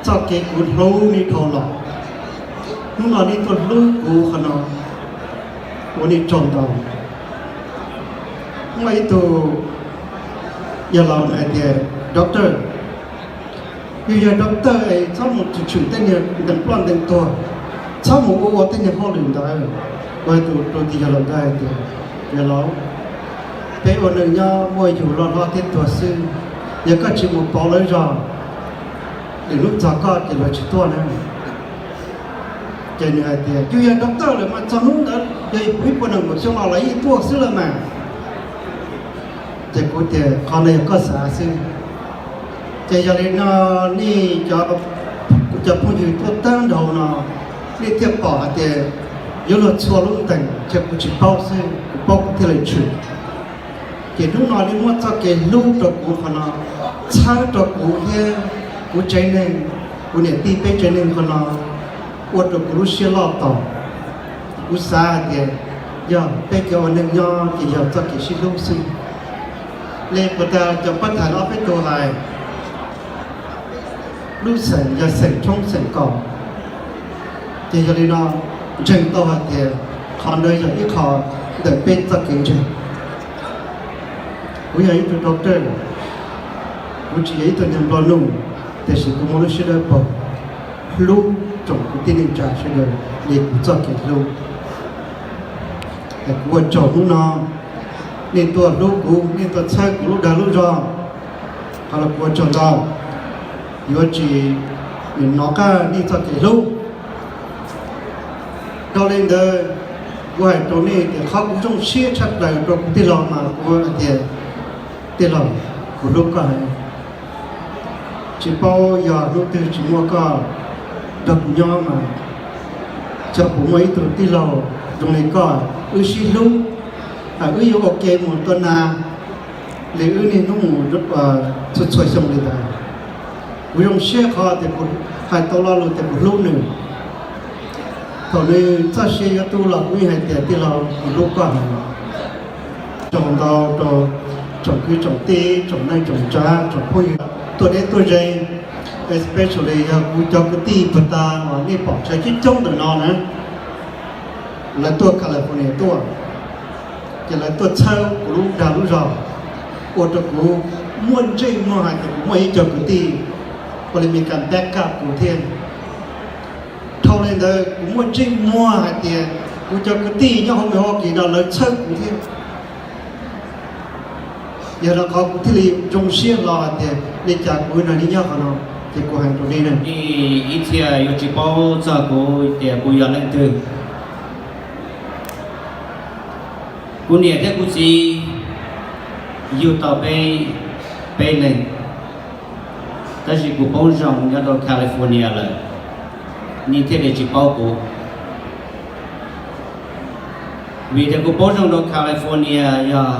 txoj kev kuv hlub nej dhau los. Hnub no nej tuaj hlub kuv qhov no, ua nej tsaug ntau. Muaj ib tug yawg laus hais tias, Doctor, yus yog doctor es txhob mus tshwm tshwm tej niag ntees ploj ntees tuag, txhob mus ua ua tej niag hauj lwm ntawd. Kuv hais tus tus yawg laus ntawd hais tias, Yawg laus, peb ua neeg nyob muaj yus loj hlob thiab tuag xwb, yog koj tsis mus pauv lawv zog, lwm hnub txog koj ces lawv tsis tuaj na. Ces nws hais tias, Yus yog doctor lawm mas txog hnub ntawd yog ib puas nees nkaum xyoo los lawv yeej tuaj xwb lawm mas. Ces kuv tias, Qhov no yog koj xav xwb. Ces yog li no, nej cov, kuv cov phooj ywg tuaj tag nrho no, nej thiaj pom hais tias yuav luag txhua lub ntees, ces kuv tsis paub xwb, kuv paub kuv thiaj li tshwm. Ces hnub no nej muab txoj kev hlub rau kuv qhov no, txhawb rau kuv thiab kuv tsev neeg, kuv niam tij peb tsev neeg qhov no, ua rau kuv lub siab loj tos. Kuv xav hais tias yog peb cov ua neeg nyob ces yog txoj kev sib hlub xwb. Li puas tas cov pab tham ob peb tug hais, lub xeem yog xeem tshoob xeem kos, ces yog li no ntseeg tau hais tias qhov ntawd yog ib qho ntawm peb txoj kev ntseeg. Kuv yog ib tug doctor, kuv tsis yog ib tug niag nplog nuj, tiam sis kuv muaj lub siab dawb paug, hlub tsoom kwv tij neej tsa sawv daws li kuv txoj kev hlub. Es kuv ua tsaug hnub no, nej tuaj hlub kuv, nej tuaj txhawb kuv lub dag lub zog, qhov los kuv ua tsaug ntau. Yuav tsis hnov qab nej txoj kev hlub. Dhau li ntawd, kuv hais rau nej tias qhov kuv zoo siab tshaj plaws rau kuv tij laug mas kuv hais tias, tij laug, kuv hlub koj heev. Tsis paub yog hnub twg tsis muaj koj nrog kuv nyob mas xyov puas muaj ib tug tij laug zoo li koj, wb sib hlub, wb yuav ua ke mus tua nas li wb niaj hnub mus txhua txhua xyoo li ntawd. Kuv zoo siab qhov tias kuv hais tau lo lus tias kuv hlub nws. Thaum nws txoj sia yuav tu los kuv yeej hais tias tij laug, kuv hlub koj heev. Tsoom ntau rau tsoom kwv tsoom tij, tsoom neej tsoom tsav, tsoom phooj ywg tuaj deb tuaj ze, especially yog kuv cov kwv tij puag ta uas nej pom tshawv coob coob ntawm no na, lawv tuaj California tuaj, ces lawv tuaj txhawb kuv lub dag lub zog, ua rau kuv muaj ntsej muag hais tias kuv muaj ib co kwv tij ua li Meskas back up kuv thiab. Dhau li ntawd kuv muaj ntsej muag hais tias kuv cov kwv tij nyob hauv Milwaukee no lawv txhawb kuv thiab. Yog li qhov kuv thiaj li zoo siab hlo hais tias li cas kuv nrog nej nyob qhov no, ces kuv hais rau nej na, ib txhia yuav tsis paub txog kuv tias kuv yog leej twg. Kuv niam thiab kuv txiv yug tau peb, peb leeg, tab sis kuv poob zoo nyob rau California lawm, nej thiaj li tsis paub kuv. Vim tias kuv poob zoo rau California yog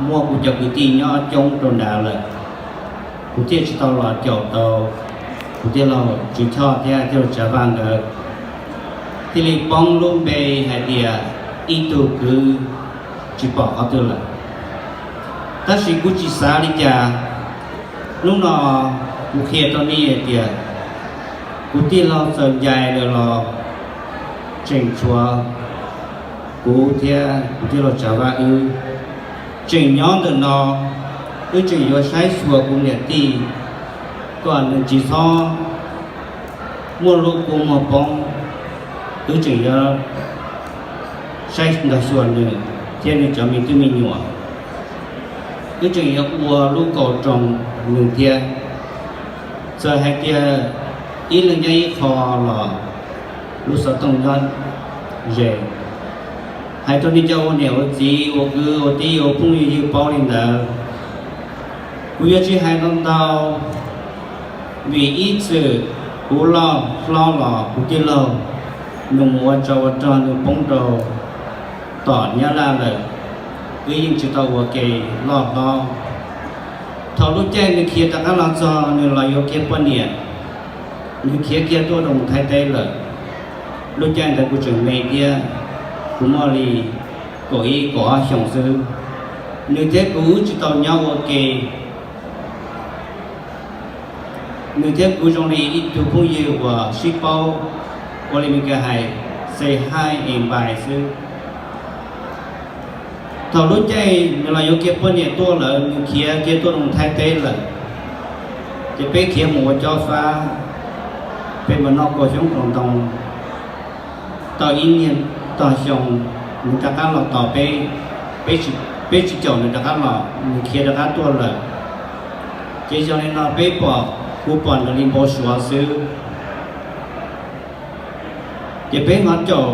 muaj kuv cov kwv tij nyob coob rau nrad lawm, kuv thiaj tsis tau los caum tau kuv tij laug Tswv Choj thiab tij laug Tsav Vaj nkawd, thiaj li poob lub npe hais tias ib tug kwv tsis pom qhov twg lawm. Tab sis kuv tsis xav li cas. Hnub no kuv qhia rau nej hais tias kuv tij laug Txawm Ncais lawm los tseem tshuav kuv thiab kuv tij laug Tsav Vaj wb tseem nyob ntawm no, wb tseem yuav saib xyuas kuv niam tij kom nws tsis txhob muaj lub kua muag poob, wb tseem yuav saib nrog xyuas nws thiab nws cov me tub me nyuam. Wb tseem yuav ua lub kaum roos nws thiab. Txawm hais tias ib leeg nyob ib qho los lub xov tooj nyob ze. Hais rau nej cov ua niam ua txiv ua kwv ua tij ua phooj ywg paub li ntawd. Kuv yuav tsis hais ntau ntau, vim ib txwm kuv loj hlob los kuv tij laug nws mus ua tsov ua rog nws poob rau tom Nyab Laj lawm, wb yeej tsis tau ua ke loj hlob. Thaum lub caij nws khiav rov qab los txog nws los yuav kiag poj niam, nws khiav kiag tuaj rau Thaib teb lawm. Lub caij ntawd kuv tseem me thiab, kuv muaj li kaum ib kaum ob xyoos xwb. Nws thiab kuv wb tsis tau nyob ua ke. Nws thiab kuv zoo li ib tug phooj ywg uas sib paub, ua li Meskas hais say hi and bye xwb. Thaum lub caij nws los yuav kiag poj niam tuaj lawm, nws khiav kiag tuaj rau Thaib teb lawm, ces peb khiav mus ua cob fab, peb mus noj kua xyoob kua ntoo. Tau ib niag tog xyoo, nws rov qab los tos peb, peb tsis caum nws rov qab los, nws khiav rov qab tuaj lawm. Ces yog li no peb pom, kuv pom nws li npau suav xwb. Ces peb hnov caum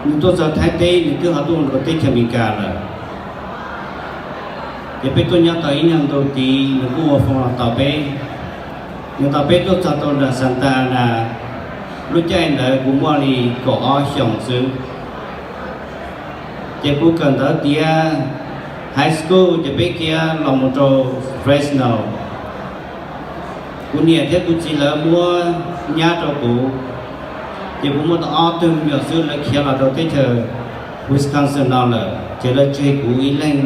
nws tuaj txog Thaib teb, nws twb ho tuaj rau teb chaws Amelikas lawm. Ces peb tuaj nyob tau ib nyuag ntu tid nws kuj ua foos los tos peb. Nws tos peb tuaj txog rau nram Santa Ana, lub caij ntawd kuv muaj li kaum ob xyoos xwb. Ces kuv kawm ntawv tiav high school ces peb khiav los mus rau Fresno. Kuv niam thiab kuv txiv lawv muab nyab rau kuv, ces kuv muaj tau ob tug me nyuam xwb lawv khiav los rau teb chaws Wisconsin no lawm, ces lawv tseg kuv ib leeg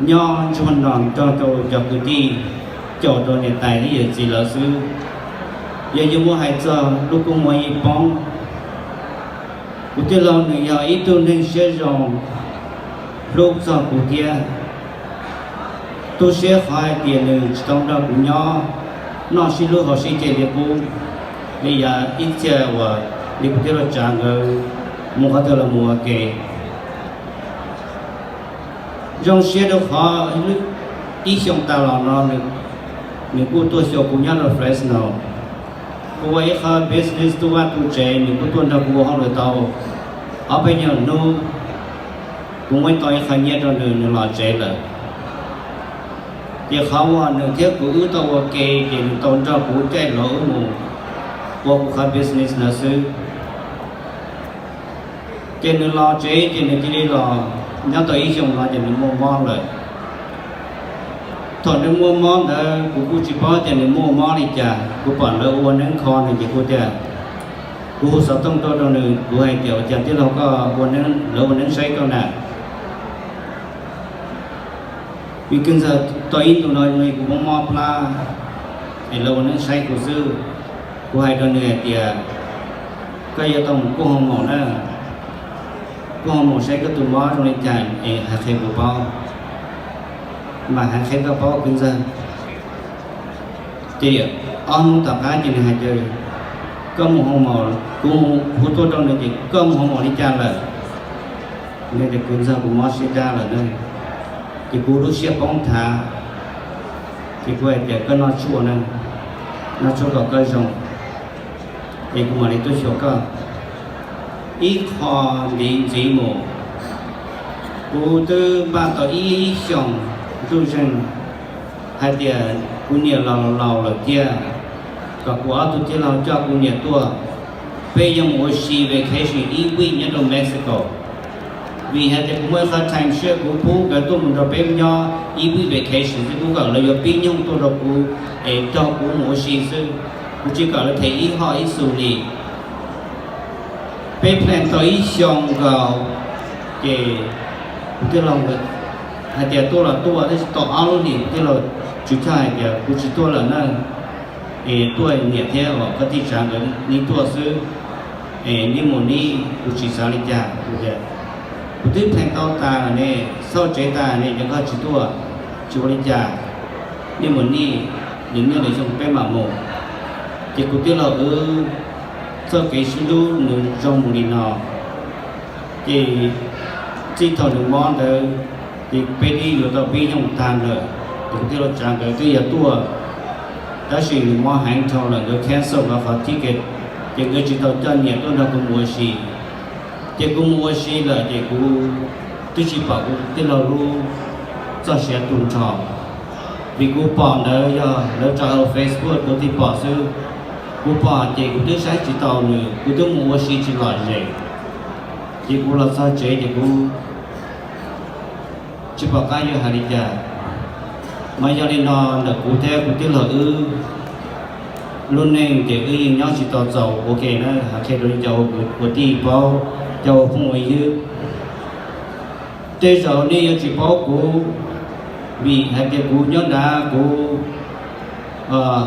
nyob ntsuag no nrog rau cov kwv tij, caum rau niam tais thiab yawm txiv lawv xwb. Yog yuav muab hais txog lub kua muag ib poob, kuv tij laug nws yog ib tug neeg siab zoo, hlub txog kuv thiab. Tu siab qhov hais tias nws tsis tau nrog kuv nyob noj sib hlub haus sib ce li qub, li yav ib txhia uas li kuv tij laug Tsav nkawd mus qhov twg los mus ua ke. Zoo siab rau qhov ib xyoo tas los no nws kuj tuaj xyuas kuv nyob rau Fresno. Kuv ua ib qho business tu vaj tu tsev, nws kuj tuaj nrog kuv ua hauj lwm tau ob peb nyuag hnub, kuv muab tau ib qho nyiaj rau nws, nws los tsev lawm. Ces qhov uas nws thiab kuv wb tau ua ke, ces nws tau nrog kuv caij los wb mus ua kuv qhov business ntawd xwb. Ces nws los tsev ces nws cia li los, nyob tau ib xyoos no ces nws muaj mob lawm. Thaum nws muaj mob ntawd kuv kuj tsis paub tias nws muaj mob li cas, kuv pom lawv ua neeb kho nws ces kuv tias, kuv hu xov tooj tuaj rau nws, kuv hais tias, ua cas tij laug koj, lawv ua neeb saib koj na. Vim kwv ntxawg, tau ib ntus no kuv mob mob plab, es lawv ua neeb saib kuv xwb. Kuv hais rau nws hais tias, koj yuav tau mus kuaj hoo maum na, kuaj hoo maum saib koj tus mob zoo li cas es hais qhia kuv paub, mas hais qhia koj paub kwv ntxawg. Ces ob hnub tom qab ces nws hais tias, koj mus hoo maum, kuv hu tuaj rau nws ces, koj mus hoo maum li cas lawm? Nws tias, kwv ntxawg, kuv mob siab dab lawm na. Ces kuv lub siab poob thav, ces kuv hais tias, koj noj tshuaj na, noj tshuaj kom koj zoo, es kuv mam li tuaj xyuas koj. Ib qho ntxiv ntxiv mus, kuv twb npaj tau ib xyoos ntuj zeeg hais tias kuv niam los laus lawm tiag, kom kuv ob tug tij laug coj kuv niam tuaj, peb yuav mus ua si vacation ib week nyob rau Mexico. Vim hais tias kuv muaj ib qho time siab, kuv pub nkawd tuaj mus nrog peb nyob ib week vacation xwb, kuv kom lawv yuav pib nyoog tuaj rau kuv es nrog kuv mus ua si xwb, kuv tsis kom lawv them ib hoj ib xus li. Peb plan tau ib xyoo nkaus, ces kuv tij laug hais tias tuaj los tuaj, tab sis tau ob lub hlis kuv tij laug tsw choj hais tias kuv tsis tuaj lawm na, es tuaj niam thiab os koj tij tsav nkawd neb tuaj xwb, es neb mus neb, kuv tsis xav li cas. Kuv tias, kuv twb plan tau tas ne, xauj tsev tas ne, yog koj tsis tuaj, tsis ua li cas, neb mus neb, nws nyob nws xyoo peb mam mus. Ces kuv tij laug wb txoj kev sib hlub nws zoo mus li no. Ces txij thaum nws mob ntawd, ces peb twb yuav tau pib nyoog tag lawm, ces kuv tij laug tsav nkawd twb yuav tuaj, tab sis nws mob heev dhau lawm, nkawd cancel nkawd qhov ticket, ces nkawd tsis tau coj niam tuaj nrog kuv mus ua si. Ces kuv mus ua si lawm ces kuv twb tsis pom kuv tij laug lub txoj sia tu nrho, vim kuv pom ntawd yog lawv tso hauv Facebook kuv thiaj pom xwb. Kuv pom ces kuv twb saib tsis tau nws, kuv twb mus ua si tsis lom zem. Ces kuv los txog tsev ces kuv tsis pom qab yuav hais li cas. Mas yog li no ntawm kuv thiab kuv tij laug wb lub neej ces wb yeej nyob tsis tau txaus ua ke na, hais qhia rau cov ua kwv ua tij paub, cov ua phooj ua ywg. Tej zaum nej yuav tsis paub kuv, vim hais tias kuv nyob nrad kuv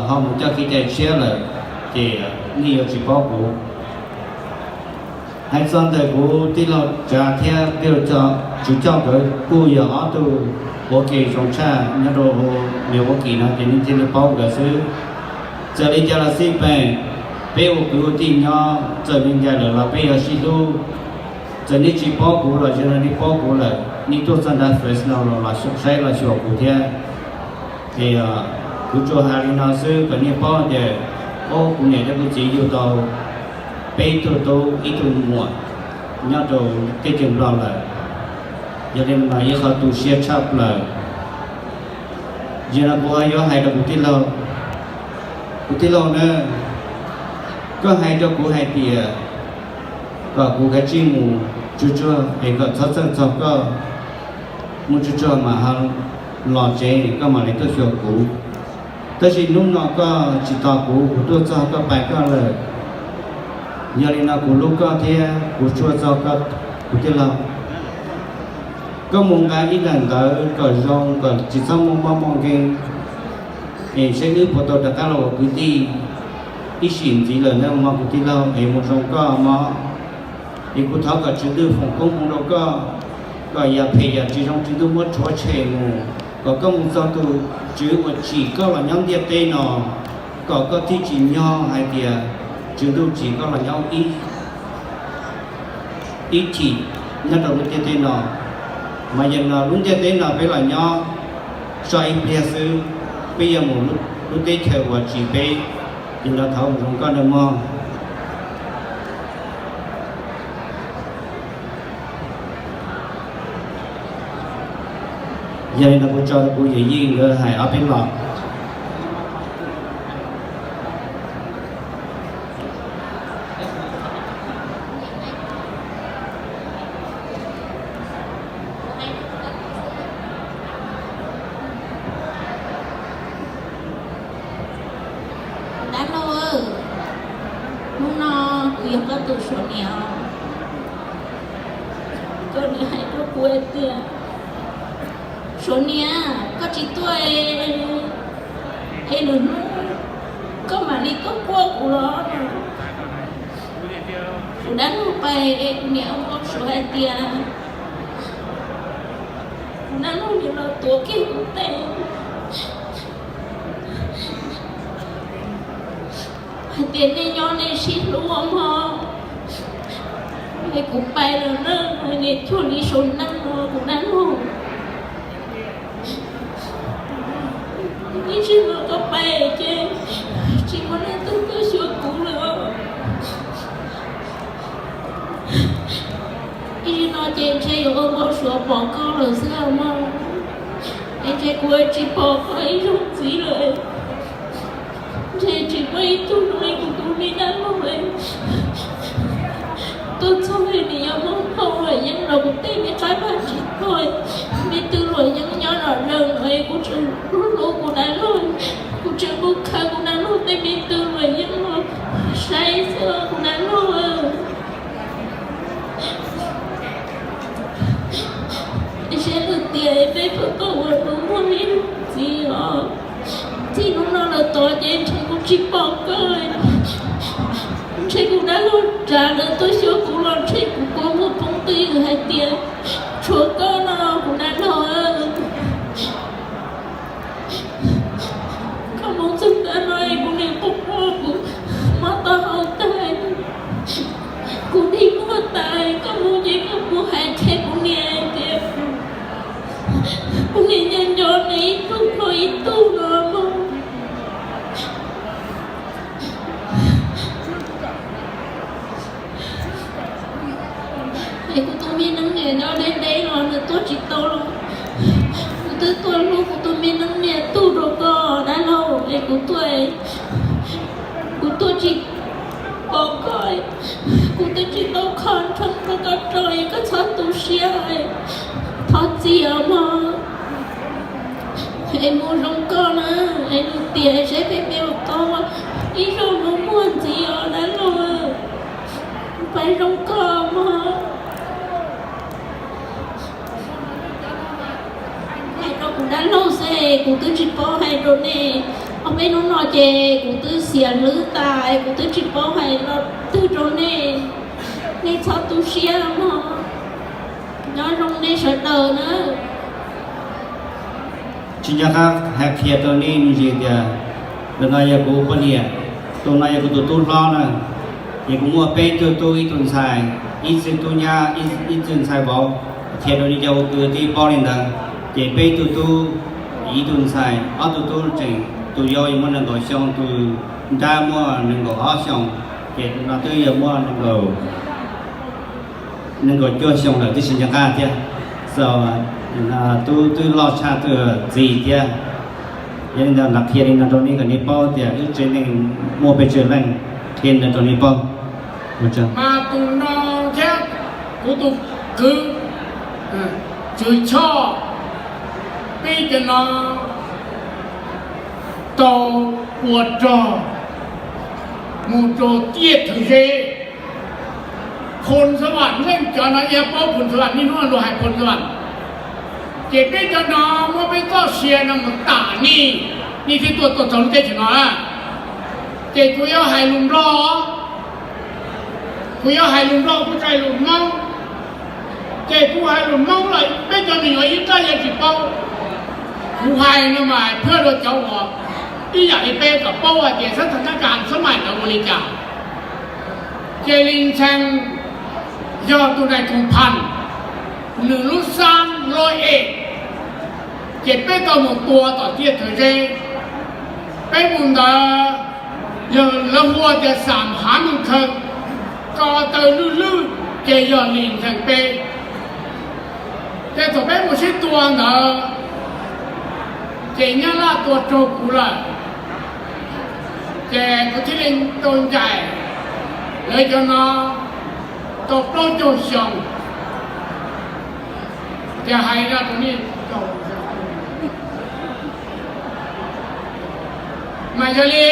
ho mus coj kev cai tshiab lawm, ces nej yuav tsis paub kuv. Hais txog ntawm kuv tij laug Tsav thiab tij laug Tswv Coj nkawd kuj yog ob tug ua ke zoo tshaj nyob rau Milwaukee no ces nej thiaj li paub nkawd xwb. Txawm li cas los xij peem, peb ua kwv ua tij nyob txawm li cas lawm los peb yuav sib hlub. Txawm nej tsis paub kuv los yog nej paub kuv lawm, nej tuaj txog nrad Fresno los los saib los xyuas kuv thiab. Es kuv tsuas hais li no xwb kom nej paub tias, o, kuv niam thiab kuv txiv yug tau peb tug tub ib tug muam nyob rau teb chaws Nplog lawm. Yog li no ib qho tu siab tshaj plaws. Yog no kuv yuav hais rau kuv tij laug, kuv tij laug na, koj hais rau kuv hais tias kom kuv kav tsij mus tsuag tsuag es kom txhob txhawj txog koj, mus tsuag tsuag mas ho los tsev koj mam li tuaj xyuas kuv. Tab sis hnub no koj tsis tos kuv, kuv tuaj txog koj pais koj lawm. Yog li no kuv hlub koj thiab kuv tshua txog koj, kuv tij laug. Koj mus nqa ib daim ntawv kom zoo kom tsis txhob muaj mob muaj nkeeg, es saib wb puas tau rov qab los ua kwv tij ib sim ntxiv lawm na mog kuv tij laug, es mus zoo koj mog. Es kuv thov kom Tswv Ntuj foom koob hmoov rau koj, kom yam phem yam tsis zoo Tswv Ntuj muab rhuav tshem mus, kom koj mus txog tus Tswv uas tsim koj los nyob ntiaj teb no, kom koj thiaj tsim nyog hais tias Tswv Ntuj tsim koj los nyob ib chim nyob rau lub ntiaj teb no. Mas yog no lub ntiaj teb no peb los nyob tso ib pliag xwb, peb yuav mus lub teb chaws uas tsim peb. Li no thov mus zoo koj nawb mog. Yog li no kuv tso rau kuv yawm yij nkawd hais ob peb lo. Dab laug, hnub no kuv yog koj tus suav niam os. Koj niam hais rau kuv hais tias, suav niam, koj tsis tuaj es lwm hnub koj mam li tuaj quaj kuv los. Kuv dab laug pais es kuv niam ua npau suav hais tias kuv dab laug yuav los tuav kiag kuv tes, hais tias nej nyob nej sib hlub mog. Es kuv pais lawm na, niam cuag li saum neej no kuv dab laug. Ib tsam no koj pais ces tsis muaj leej twg tuaj xyuas kuv lawm. Ib tsam no ces ntshe yuav ua npau suav pom koj lawm xwb mog. Es ntshe kuv tsis pom koj ib zaug ntxiv lawm. Ntshe tsis muaj ib tug zoo li kuv tus me dab laug tuaj txog li nws yuav muab phau luam yeeb los kuv tej me qab vaj tsis tau, me twg luam yeeb nyob los zoo no kuv tseem hlub hlub kuv dab laug, kuv tseem mus khaws kuv dab laug tej me twg luam yeeb los saib xwb kuv dab laug. Saib lwm tiam peb puas tau ua hnub muaj ib zaug ntxiv os. Txij hnub no lawm tod ces ntshe kuv tsis pom koj, ntshe kuv dab laug tsav lawv tuaj xyuas kuv los ntshe kuv kua muag poob twg hais tias tshuav koj no kuv dab laug. Koj mus txog ntawm no es kuv niam quaj quaj, kuv mob taub hau tag, kuv dig muag tas, koj mus ces koj mus hais qhia kuv niam hais tias kuv niam nco nco nws ib tug dhau ib tug no mog. Es kuv tus me neeb niam nyob deb deb los nws tuaj tsis tau los, kuv twb tuaj hlub kuv tus me neeb niam tug rau koj dab laug es kuv tuaj, kuv tuaj tsis pom koj, kuv twb tsis tau kho nrho rau koj tso es koj txhob tu siab, thov txim os mog. Es mus zoo koj na, es lwm tiam saib peb me ua tau ib zaug mus muag ntxiv os dab laug. Pab zoo koj mog. Hais rau kuv dab laug xwb, kuv twb tsis paub hais rau nej. Ob peb hnub no ces kuv twb xiam hlwb tas, kuv twb tsis paub hais lo twg rau nej. Nej txhob tu siab mog. Nyob zoo nej sawv daws na. Tsis nco qab hais qhia rau nej me ntsis tias, ntawm no yog kuv poj niam, tus no yog kuv tus tub hlob na. Ces kuv muaj peb tug tub, ib tug ntxhais, ib tug tub nyab, ib tug ntxhais vauv. Qhia rau nej cov ua kwv tij paub li ntawd. Ces peb tug tub, ib tug ntxhais, ob tug tub tseem, tus yau yog muaj nees nkaum xyoo, tus nrab muaj nees nkaum ob xyoos, ces tus no twb yog muaj nees nkaum nees nkaum cuaj xyoo lawm twb tsis nco qab thiab. Txawm tub twb loj tshaj tus txiv thiab. Yog li ntawd lam qhia li no rau nej kom nej paub tias wb tsev neeg muaj pes tsawg leej, qhia li no rau nej paub. Mas tus no thiab kuv tus kwv Tswv Choj, peb cov no tau ua rog mus rau tiaj thawm zeb. Phoos Xab Vam, nej cov no yog paub Phoos Xab Vam, niaj hnub luag hais Phoos Xab Vam. Ces peb cov no muab peb txoj sia no mus tam nej, nej thiaj tuaj tau txog lub teb chaws no. Ces kuv yuav hais lus Nplog, kuv yuav hais lus Nplog, kuv tsis hais lus Hmoob. Ces kuv hais lus Hmoob los peb cov me nyuam ib rab yeej tsis paub. Kuv hais no mas hais pab rau cov uas ib yam li peb kom paub hais tias xab thas nab kas xab maim ntawd ua li cas. Ces Lis Ntxhee yog tus nais thoos phas, nws lub xab lob es, ces peb tau mus tua tom tiaj thawm zeb. Peb mus ntawd, Yog lawv hu tias xam hav nws khaws, ko taw lwj lwj, ces yog lim ntheem peb. Ces thaum peb mus sib tua ntawd, ces Nyab Laj tua raug kuv lawm, ces kuv thiaj li tau ncaim lawv cov no tau plaub caug xyoo. Ces hais no rau nej, mas yog li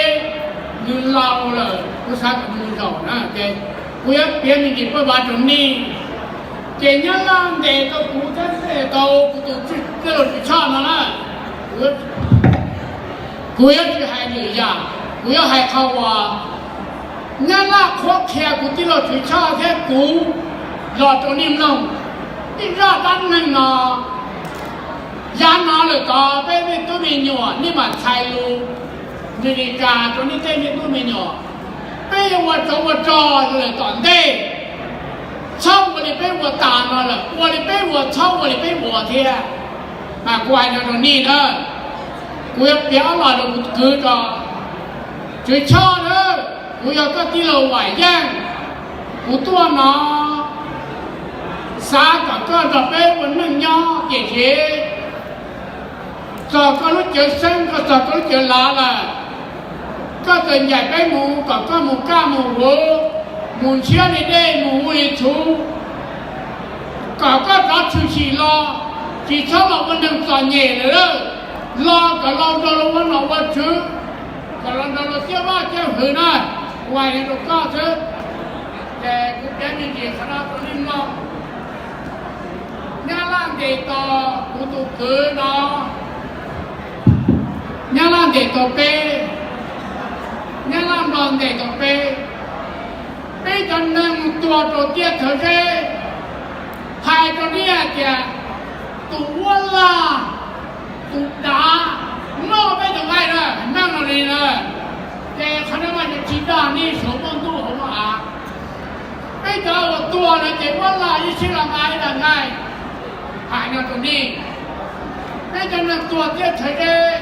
nws laus lawm, kuv xav kom nws zaum na, ces kuv yuav piav me ntsis paj vav rau nej. Ces Nyab Laj ntes tau kuv thiab ntes tau kuv tus tij laug Tswv Tshoj no na, kuv yuav tsis hais lwm yam, kuv yuav hais qhov uas Nyab Laj qhuab qhia kuv tij laug Tswv Tshoj thiab kuv los rau nej mloog. Ib zaj dab neeg no, yav no lawm tod peb me tub me nyuam nej mam txhais lus Amelikas rau nej tej me tub me nyuam. Peb yuav ua tsov ua rog lawm tom ntej, txhob ua li peb ua tas no lawm, ua li peb ua, txhob ua li peb ua thiab. Mas kuv hais no rau nej na, kuv yuav piav ob los rau kuv kwv tso. Tswv Tshoj na, kuv yog koj tij laug Vam Yeej, kuv tuaj no xav kom koj nrog peb ua neej nyob, tiam sis txog koj lub cawv seeb, koj txog koj lub cawv lav lawm, koj txawm ncaim peb mus kom koj mus kaj mus huv, mus ntshiab li dej, mus hu li txhuv, kom koj rov tshwm sim los, tsis txhob los ua neeg txom nyem lawm. Los kom los nrog luag ua nom ua tswv, kom los nrog luag ciaj vaj ciaj hwv na. Kuv hais li rau koj xwb, ces kuv piav me ntsis qhov no rau nej mloog. Nyab Laj ntes tau kuv tus kwv no, Nyab Laj ntes tau peb, Nyab Laj nplog ntes tau peb, peb cov neeg tuag rau tiaj rhawv zeb. Hais rau nej hais tias tus uab lag, tus dav noj peb cov nqaij na, neeg no li na. Ces qhov no mas yog tsis dag nej suav muaj ntuj hauv no av. Peb cov uas tuag no ces uab lag ib sij los nqa ib dag nqaij. Hais no rau nej, peb cov neeg tuag tiaj rhawv zeb,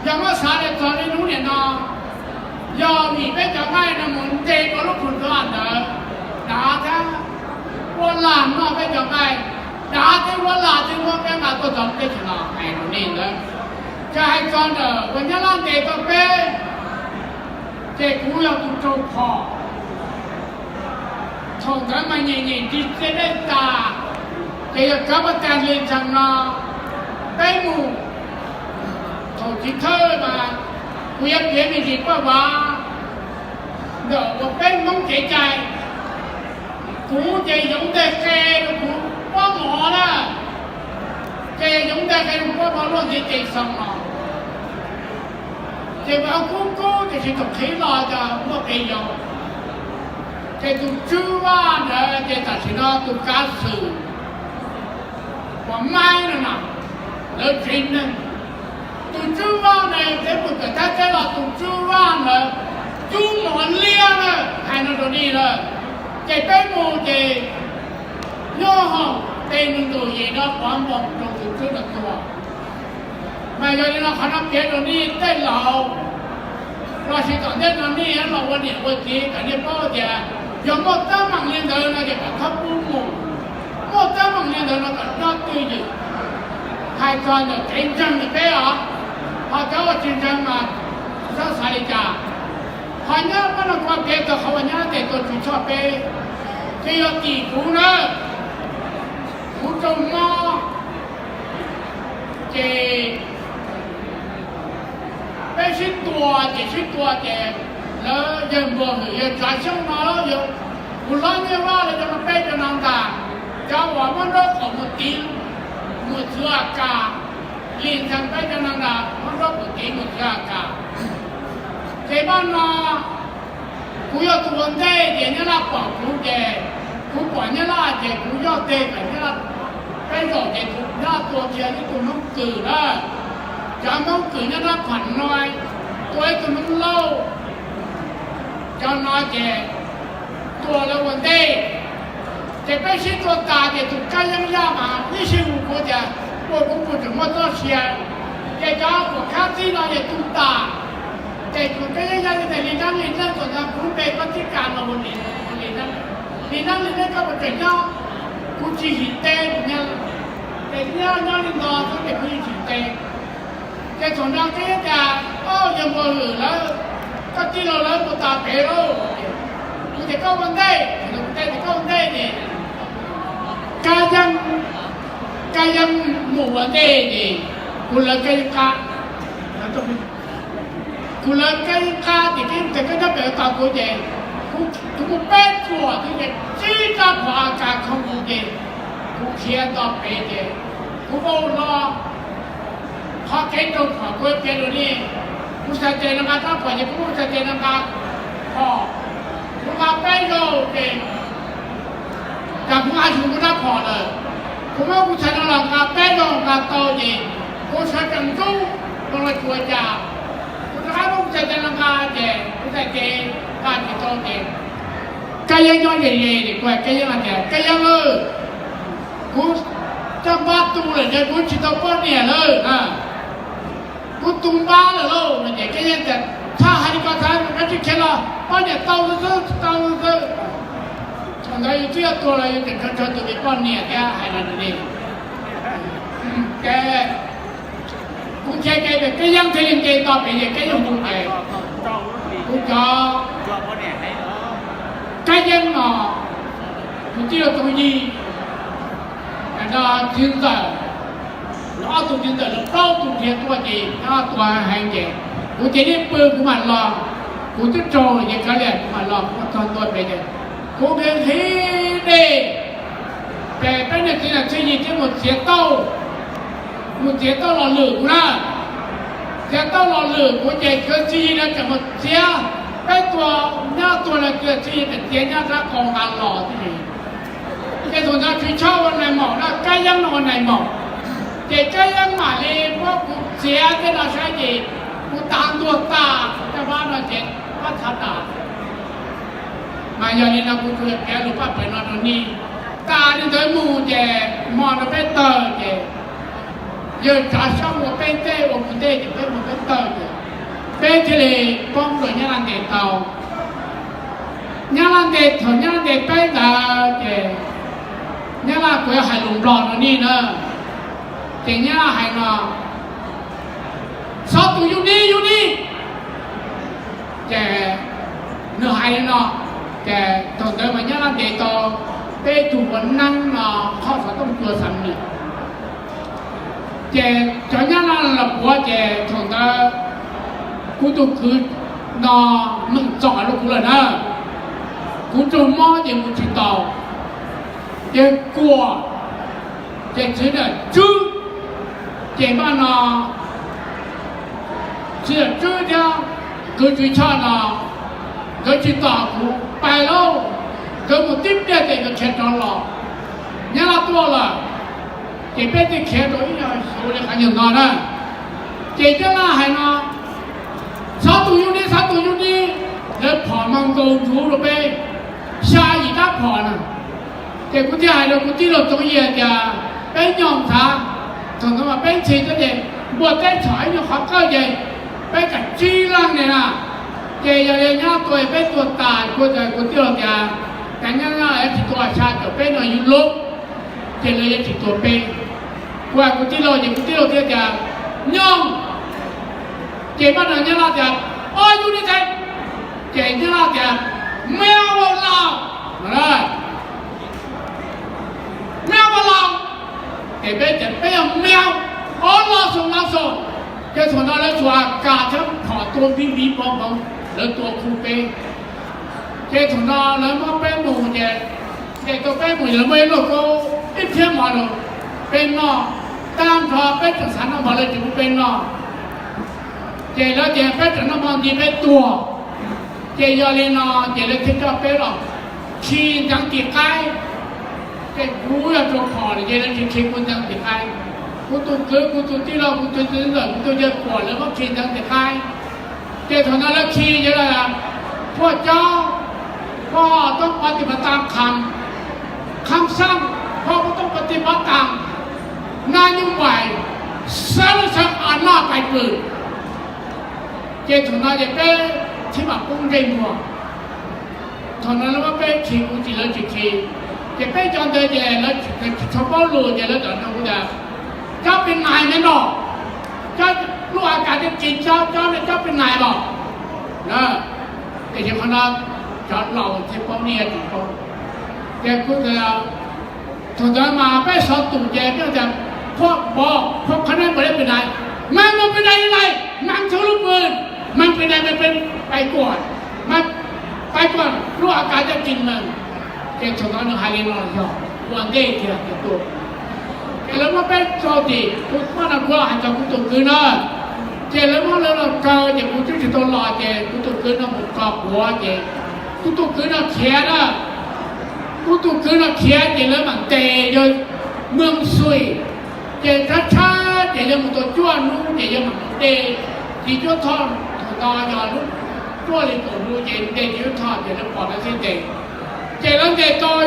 yog muab xav li txog niaj hnub niam no, yog vim peb cov nqaij no mus nte rau lub qhus ntuav ntawd, dav thiab uab lag noj peb cov nqaij, dav thiab uab lag thiaj muab peb nqa tuaj txog teb chaws no. Hais rau nej ntawd, ces hais txog ntawm uas Nyab Laj ntes tau peb, ces kuv yog tus raug phom. Thaum ntawd mas nyem nyem nrig txiaj dej tas, ces yog kav pas tas li ntseeg no, peb mus. Thaum chiv thawj mas kuv yuav piav me ntsis paj vav ntawm uas peb Hmoob kev cai. Kuv ces yoov nteg qe rau kuv pob mov na, ces yoov nteg qe rau pob mov luaj ntiv ces xoo no. Ces mas kub kub tiam sis thaum qhib los ces muaj qe yau. Ces tus tswb vaj ntawd ces tam sim no tus kav xwm Huam Maib no na, lawv tsev neeg. Tus tswb vaj ntawd txawm mus kawm thaj teb los tus tswb vaj ntawd cub mov liab na, hais no rau nej lawm. Ces peb mus ces nyob hauv tej nws ntus yim no qhuav npog rau tus tswb no tuag. Mas yog li no qhov no piav rau nej tej laus lossis tom ntej no nej los ua niam ua txiv kom nej paub tias yog muaj teeb meem li ntawd no ces kom txhob pub mus, muaj teeb meem li ntawd no kom nyob twj ywm. Hais txog ntawm kev ntseeg ntawm peb os, ho cov uas tsis ntseeg mas txhob xav li cas. Ho nyob pab no kuv piav txog qhov uas Nyab Laj ntes tua Tswv Tshoj peb, ces yog tim kuv na, kuv raug mob, ces peb sib tua ces sib tua ces lawv yawg Npuag Hwm yawg Tsav Xyooj no, yog kuv hlob Nyiaj Vaj lawv cov no peb cov no ntag, cov uas muab nraub qaum mus tiv mus txwv A kas, Lis Ntxhee peb cov no ntag muab nraub qaum tiv mus txwv A kas. Ces pab no kuv yog tus ua ntej ces Nyab Laj pom kuv ces, kuv pom Nyab Laj ces kuv yog tes kom Nyab Laj, peb zaum ces Nyab Laj tua kiag ib tug Hmoob Kws na, cov Hmoob Kws nyob rab pham no, tua ib tug Hmoob Lauj, cov no ces tua lawv ua ntej. Ces peb sib tua tas ces tus Kab Yeeb Yaj mas ib sij hu kuv tias, ua kuv puas tseem muaj txoj sia, ces cov uas khab txib no ces tu tas. Ces kuv kab yeeb yog li tes li dab li neej tuam no kuv npe koj tib kas los ua li, li dab li neej koj puas tseem nyob? Kuv tsis him tes, ces nyob nyob li no xwb ces kuv yeej tsis him tes. Ces thaum no kab yeeb tias, o, yawg Npuag Hwm lawv, koj tij laug lawv mus tas pem lauj. Kuv tias koj ua ntej, kuv teb tias koj ua ntej ces kab yeeb, kab yeeb mus ua ntej ces kuv lawv kab yeeb qab. Kuv lawv kab yeeb qab ces kab yeeb tias koj nyob pem tos kuv ces kuv mus peb tsuam twg ces tsib rab phom A K khoo kuv ces kuv khiav nto pem ces kuv ua hlo qhov kev rau phom kuv piav lus li. Kuv txhais tes no nqa rab phom ces kuv txhais tes no nqa phom, kuv nqa peb zaug ces cas kuv nqa tsis tau kuv rab phom lawm. Kuv muab kuv txhais no los nqa peb zaug nqa tau ces kuv sawv tsees ntub, zoo li tsis ua cas. Kuv rov qab muab kuv txhais tes no nqa ces kuv txhais tes nqa tsis tau ces kab yeeb nyob ze ze ces kuv hais kab yeeb tias, kab yeeb, kuv coj npab tu lawm ces kuv tsis tau poj niam lawm. Kuv tu npab lawm lauj no ces kab yeeb tias, txhob hais li ko, txhob, koj tsis khiav los poj niam tau xwb, tsis tau xwb. Thaum ntawd yus twb yuav tuag los yus tseem nrog nrog tus me poj niam thiab hais no li. Ces kuv khiav ces kab yeeb thiaj li nce nto pem ces kab yeeb mus ces kuv cov kab yeeb no, kuv tij laug Txoov Yig, txiv ntxawm, ob tug txiv ntxawm lawv plaub tug nrhiav tuaj ces nyob tuag heev ces kuv ces nej pw kuv mam los, kuv twb raug ces kav liam kuv mam los, kuv txog ntua pem ces kuv nqhis nqhis dej, ces peb niag txiv ntxawm Txoov Yig thiaj mus txiav tauj, mus txiav tauj los lwm kuv na. Txiav tauj los lwm kuv ces kwv Txoov Yig no tseem mus txiav, peb tuag nyob tuag no kwv Txoov Yig tseem txiav nyob rab qau nqa los tib si. Ces thaum ntawd Tswv Choj ua nais maum na, Kab Yeeb no ua nais maum. Ces Kab Yeeb mam li muab kuv txiav tej no saib ces kuv tav ntuag tas, caj vab no ces pab txhav tas. Mas yog li no kuv tsuas piav lus paj pawg no rau nej. Tas li ntawd mus ces hmo no peb tawg ces yawg tsav sab ua peb ntej ua kuv ntej ces peb mus peb tawg ces peb thiaj li poob rau Nyab Laj ntes tau. Nyab Laj ntes, thaum Nyab Laj ntes peb ntawd ces Nyab Laj, kuv yuav hais lus Nplog rau nej na, ces Nyab Laj hais no, xov tus yug ni yug ni. Ces nws hais li no, ces thaum ntawd mas Nyab Laj ntes tau peb tug ua neeb no, qhov xov tooj cua xav nws. Ces cov Nyab Laj los puav ces thaum ntawd kuv tus kwv no meem txom rau kuv lawm na, kuv raug mob ces mus tsis tau, ces kuam, ces txiv ntawm Tswb, ces npaj no txiv ntawm Tswb thiab kwv Tswv Choj no nkawd tsis tos kuv pais lauj, nkawd mus tib pliag ces nkawd khiav rov los. Nyab Laj tuaj lawm, ces peb thiaj khiav rau ib nyuag xyuv li qhov nyuag no na. Ces Nyab Laj hais no, xov tus yug ni, xov tus yug ni, lawv phom mas nkaus ntsuv rau peb xya yim rab phom na. Ces kuv thiaj hais rau kuv tij laug Txoov Yig tias, peb nyob nthav, thaum ntawd mas peb ntxhi thiab ces npua teb txhom ib nyuag qhov qawj ces peb tsam tsib leeg ne na. Ces yog li Nyab Laj tuag peb tuag tas, kuv tias kuv tij laug tias, cas Nyab Laj tsis tuag xya caum peb no yus lub, ces lawv yuav tsis tuag peb. Kuv hais kuv tij laug ces kuv tij laug thiaj tias, nyob. Ces npaj no Nyab Laj tias, ob yug ni teb. Ces Nyab Laj tias, meo ua laus, meo ua laus. Ces peb tias peb yog meo, ob laus xoo laus xoo. Ces thaum no lawv tsuas kas thiab phom tua npiv npiv npov npov, lawv tua khu peb. Ces thaum no lawv muab peb mus ces, ces tau peb mus ces lawv muab ib lauj kaub ib phiab mov rau peb noj, tag nrho peb tseem xav noj mov lawv tsis pub peb noj. Ces lawv tias peb tseem noj mov nti peb tuag. Ces yog li no ces lawv thiaj coj peb los khi ntxeev tim qaib. Ces kuv yog rau phom ces lawv tsis khi kuv ntxeev tim qaib. Kuv tus kwv, kuv tus tij laug, kuv tus txiv ntxawm, kuv tus yawg kuam lawv muab khi ntxeev tim qaib. Ces thaum no lawv khi ces lawv, phuaj cob, phuaj toob pas tis pas tas kham, kham xab, phuaj toob pas tis pas tas, nab nyuj npaim, xab lub xab a noj pais pwm. Ces thaum no ces peb thiaj mam poob ntsej muag. Thaum no lawv muab peb khi kuv tsis, lawv tsis khi, ces peb cov ntawd ces lawv tsis tshua paub lus ces lawv txawm nug kuv tias, cov pes nais ne no, cov lub a kas cov kis cov, cov ne cov pes nais los? Tiam sis qhov no cov laus thiaj paub, nej yuav tsum paub. Ces kuv, thaum ntawd mas peb xov tus ces peb tias, phua npo, phua qhov ne npaum li pes nais, mas npaum pes nais li lais, mas txhua lub pw, mas pes nais mas pais kuam, mas pais kuam lub a kas cov kis mas. Ces thaum no nws hais li no yog ua ntej tiag tiag tuaj. Ces lawv muab peb tso tim, kuv muab no kuv hais txog kuv tus kwv na. Ces lawv muab lawv los kaw ces kuv twb tsis tau los ces kuv tus kwv no mus tso quav ces kuv tus kwv no khiav na. Kuv tus kwv no khiav ces lawv mam ntes yawg Mws Xui, ces tshab tshab ces yawg mus tau cuaj hnub ces yawg mam mus de Tiv Cuab Thoj. Thaum no yog lub cuaj hli kaum hli ces de Tiv Cuab Thoj ces lawv pom lawv thiaj ntes. Ces lawv ntes tau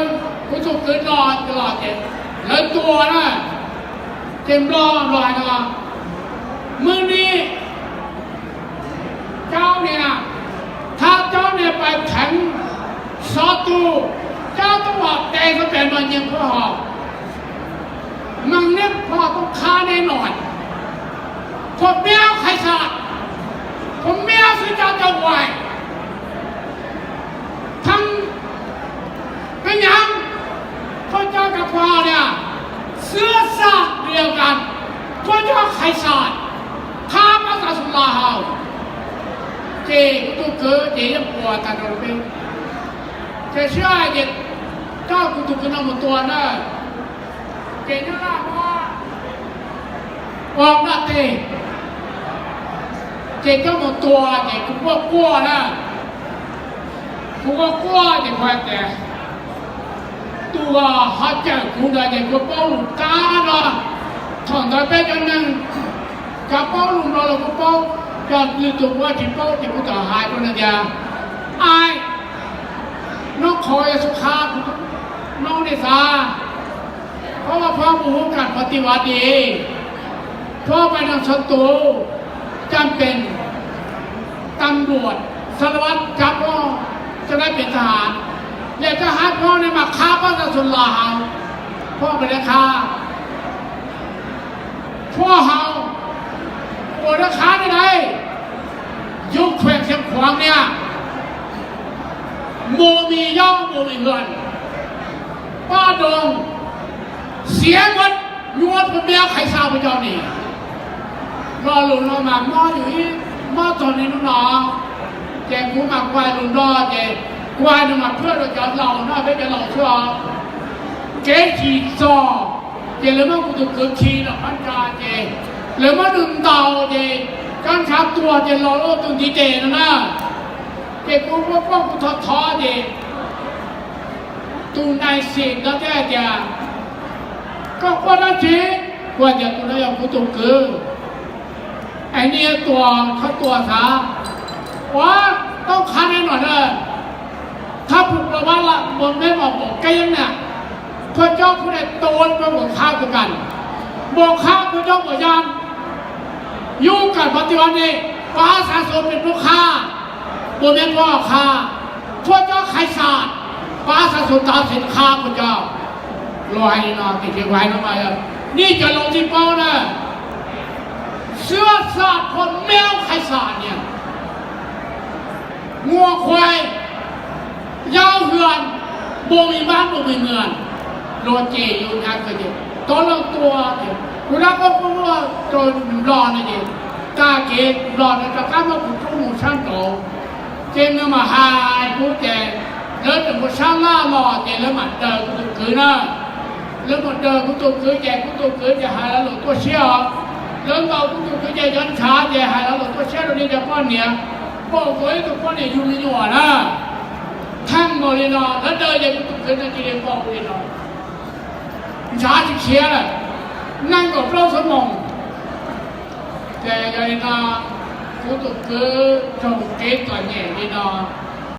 kuv tus kwv no los ces lawv tua na. Ces Nplog los hais no, Mws Ni, cov niag, thab cov niag pais theev xov tus, cov tub uas tes xov pem no nyiag phua hos, mas neb phua tub qha ne no, phua miab khais xas, phua miab xwb cov cov uais, theev, peb nyav, phua cov cov phua hos niag, xwab xas li kas, phua cov khais xas, qha pab xav xus los haus. Ces kuv tus kwv ces yeej puas tag nrho peb. Ces sib hais ces coj kuv tus kwv no mus tua na. Ces nyob Laj Mob ua naj teg, ces coj mus tua ces kuv quaj quaj na. Kuv quaj quaj ces kuv hais tias, tus ho cawm kuv ntawd ces kuv paub lus qab no. Thaum ntawd peb cov neeg, cov paub lus Nplog los kuj paub, cov lwm tus kuv tsis paub ces kuv txawm hais rau nws tias, ai, noob qhov yog xub qhab, noob nej xav, phab vaj phab mus hub kam qhov ti vav di, phab pais nag xov tus, caj pes, tam luam, sas las vaj, cab pob, caj dab pes tag, yam caj hab phab ne mas qhab pab tag xus los haus, phab pes ne qhab, phab haus, ua dab qhab ne lauj, yus khuam xeev khuam niag, mus mis yob mus mis hwm, paj doog, xiav muab nyuaj pub miab qhais xav pub cov ni. Lo lus no mas mob yus ib, mob txog niaj hnub no. Ces kuv mas kuv hais lus Nplog ces kuv hais no mas phuaj rau cov laus no, peb cov laus xwb os. Kev tsis txog, ces lawv muab kuv tus kwv khi los qab ntsa ces lawv muab nws ntaus ces cov ntshav tuag ces los ua tus ntiv tes no na. Ces kuv muab poj kuv thov thov ces tus nais xim ntawd thiaj hais tias, koj quaj dab tsi? Kuv hais tias tus no yog kuv tus kwv, es nej yuav tua, txhob tua xav. Ua, tau qhab neb no na, thab pum pla vab la npua meb mos npaum keb yeeb na, phua cob phua dai tua rau npaum qhab kuv kam, npaum qhab kuv cob npaum yaj, yus kam pab ti va ne, pab xav xua pes npaum qhab, npaum meb npaum qhab, phua cob qhais xas, pab xav xua tav xeev qhab phua cob. Luag hais li no tiam sis kuv hais no mas yog nej cov laus tsis paub na, xwab xas phua meb qhais xas niag, muaj qhuai, yau hwam, npaum mi mab npaum mi mws, luag ces yus hnyav kawg ces tov leej tua ces kuv dab qhuab qhuab muaj rau Nplog no ces tag kev Nplog no rov qab muab kuv rub mus sab nraud. Ces nws mam hais kuv ces lawv tseem mus sab laj los ces lawv mam daws kuv tus kwv na. Lawv mam daws kuv tus kwv ces kuv tus kwv ces hais lo lus tuaj siab os. Lawv ntaus kuv tus kwv ces cov ntshav ces hais lo lus tuaj siab rau nej cov poj niam, npaum nkaus ib tug poj niam yug me nyuam na. Theej npaum li no lawv daws ces kuv tus kwv no cia li npaum li no, ntshav tsis khiav lawm, nees nkaum plaub xuab moos. Ces yog li no, kuv tus kwv raug kev txom nyem li no,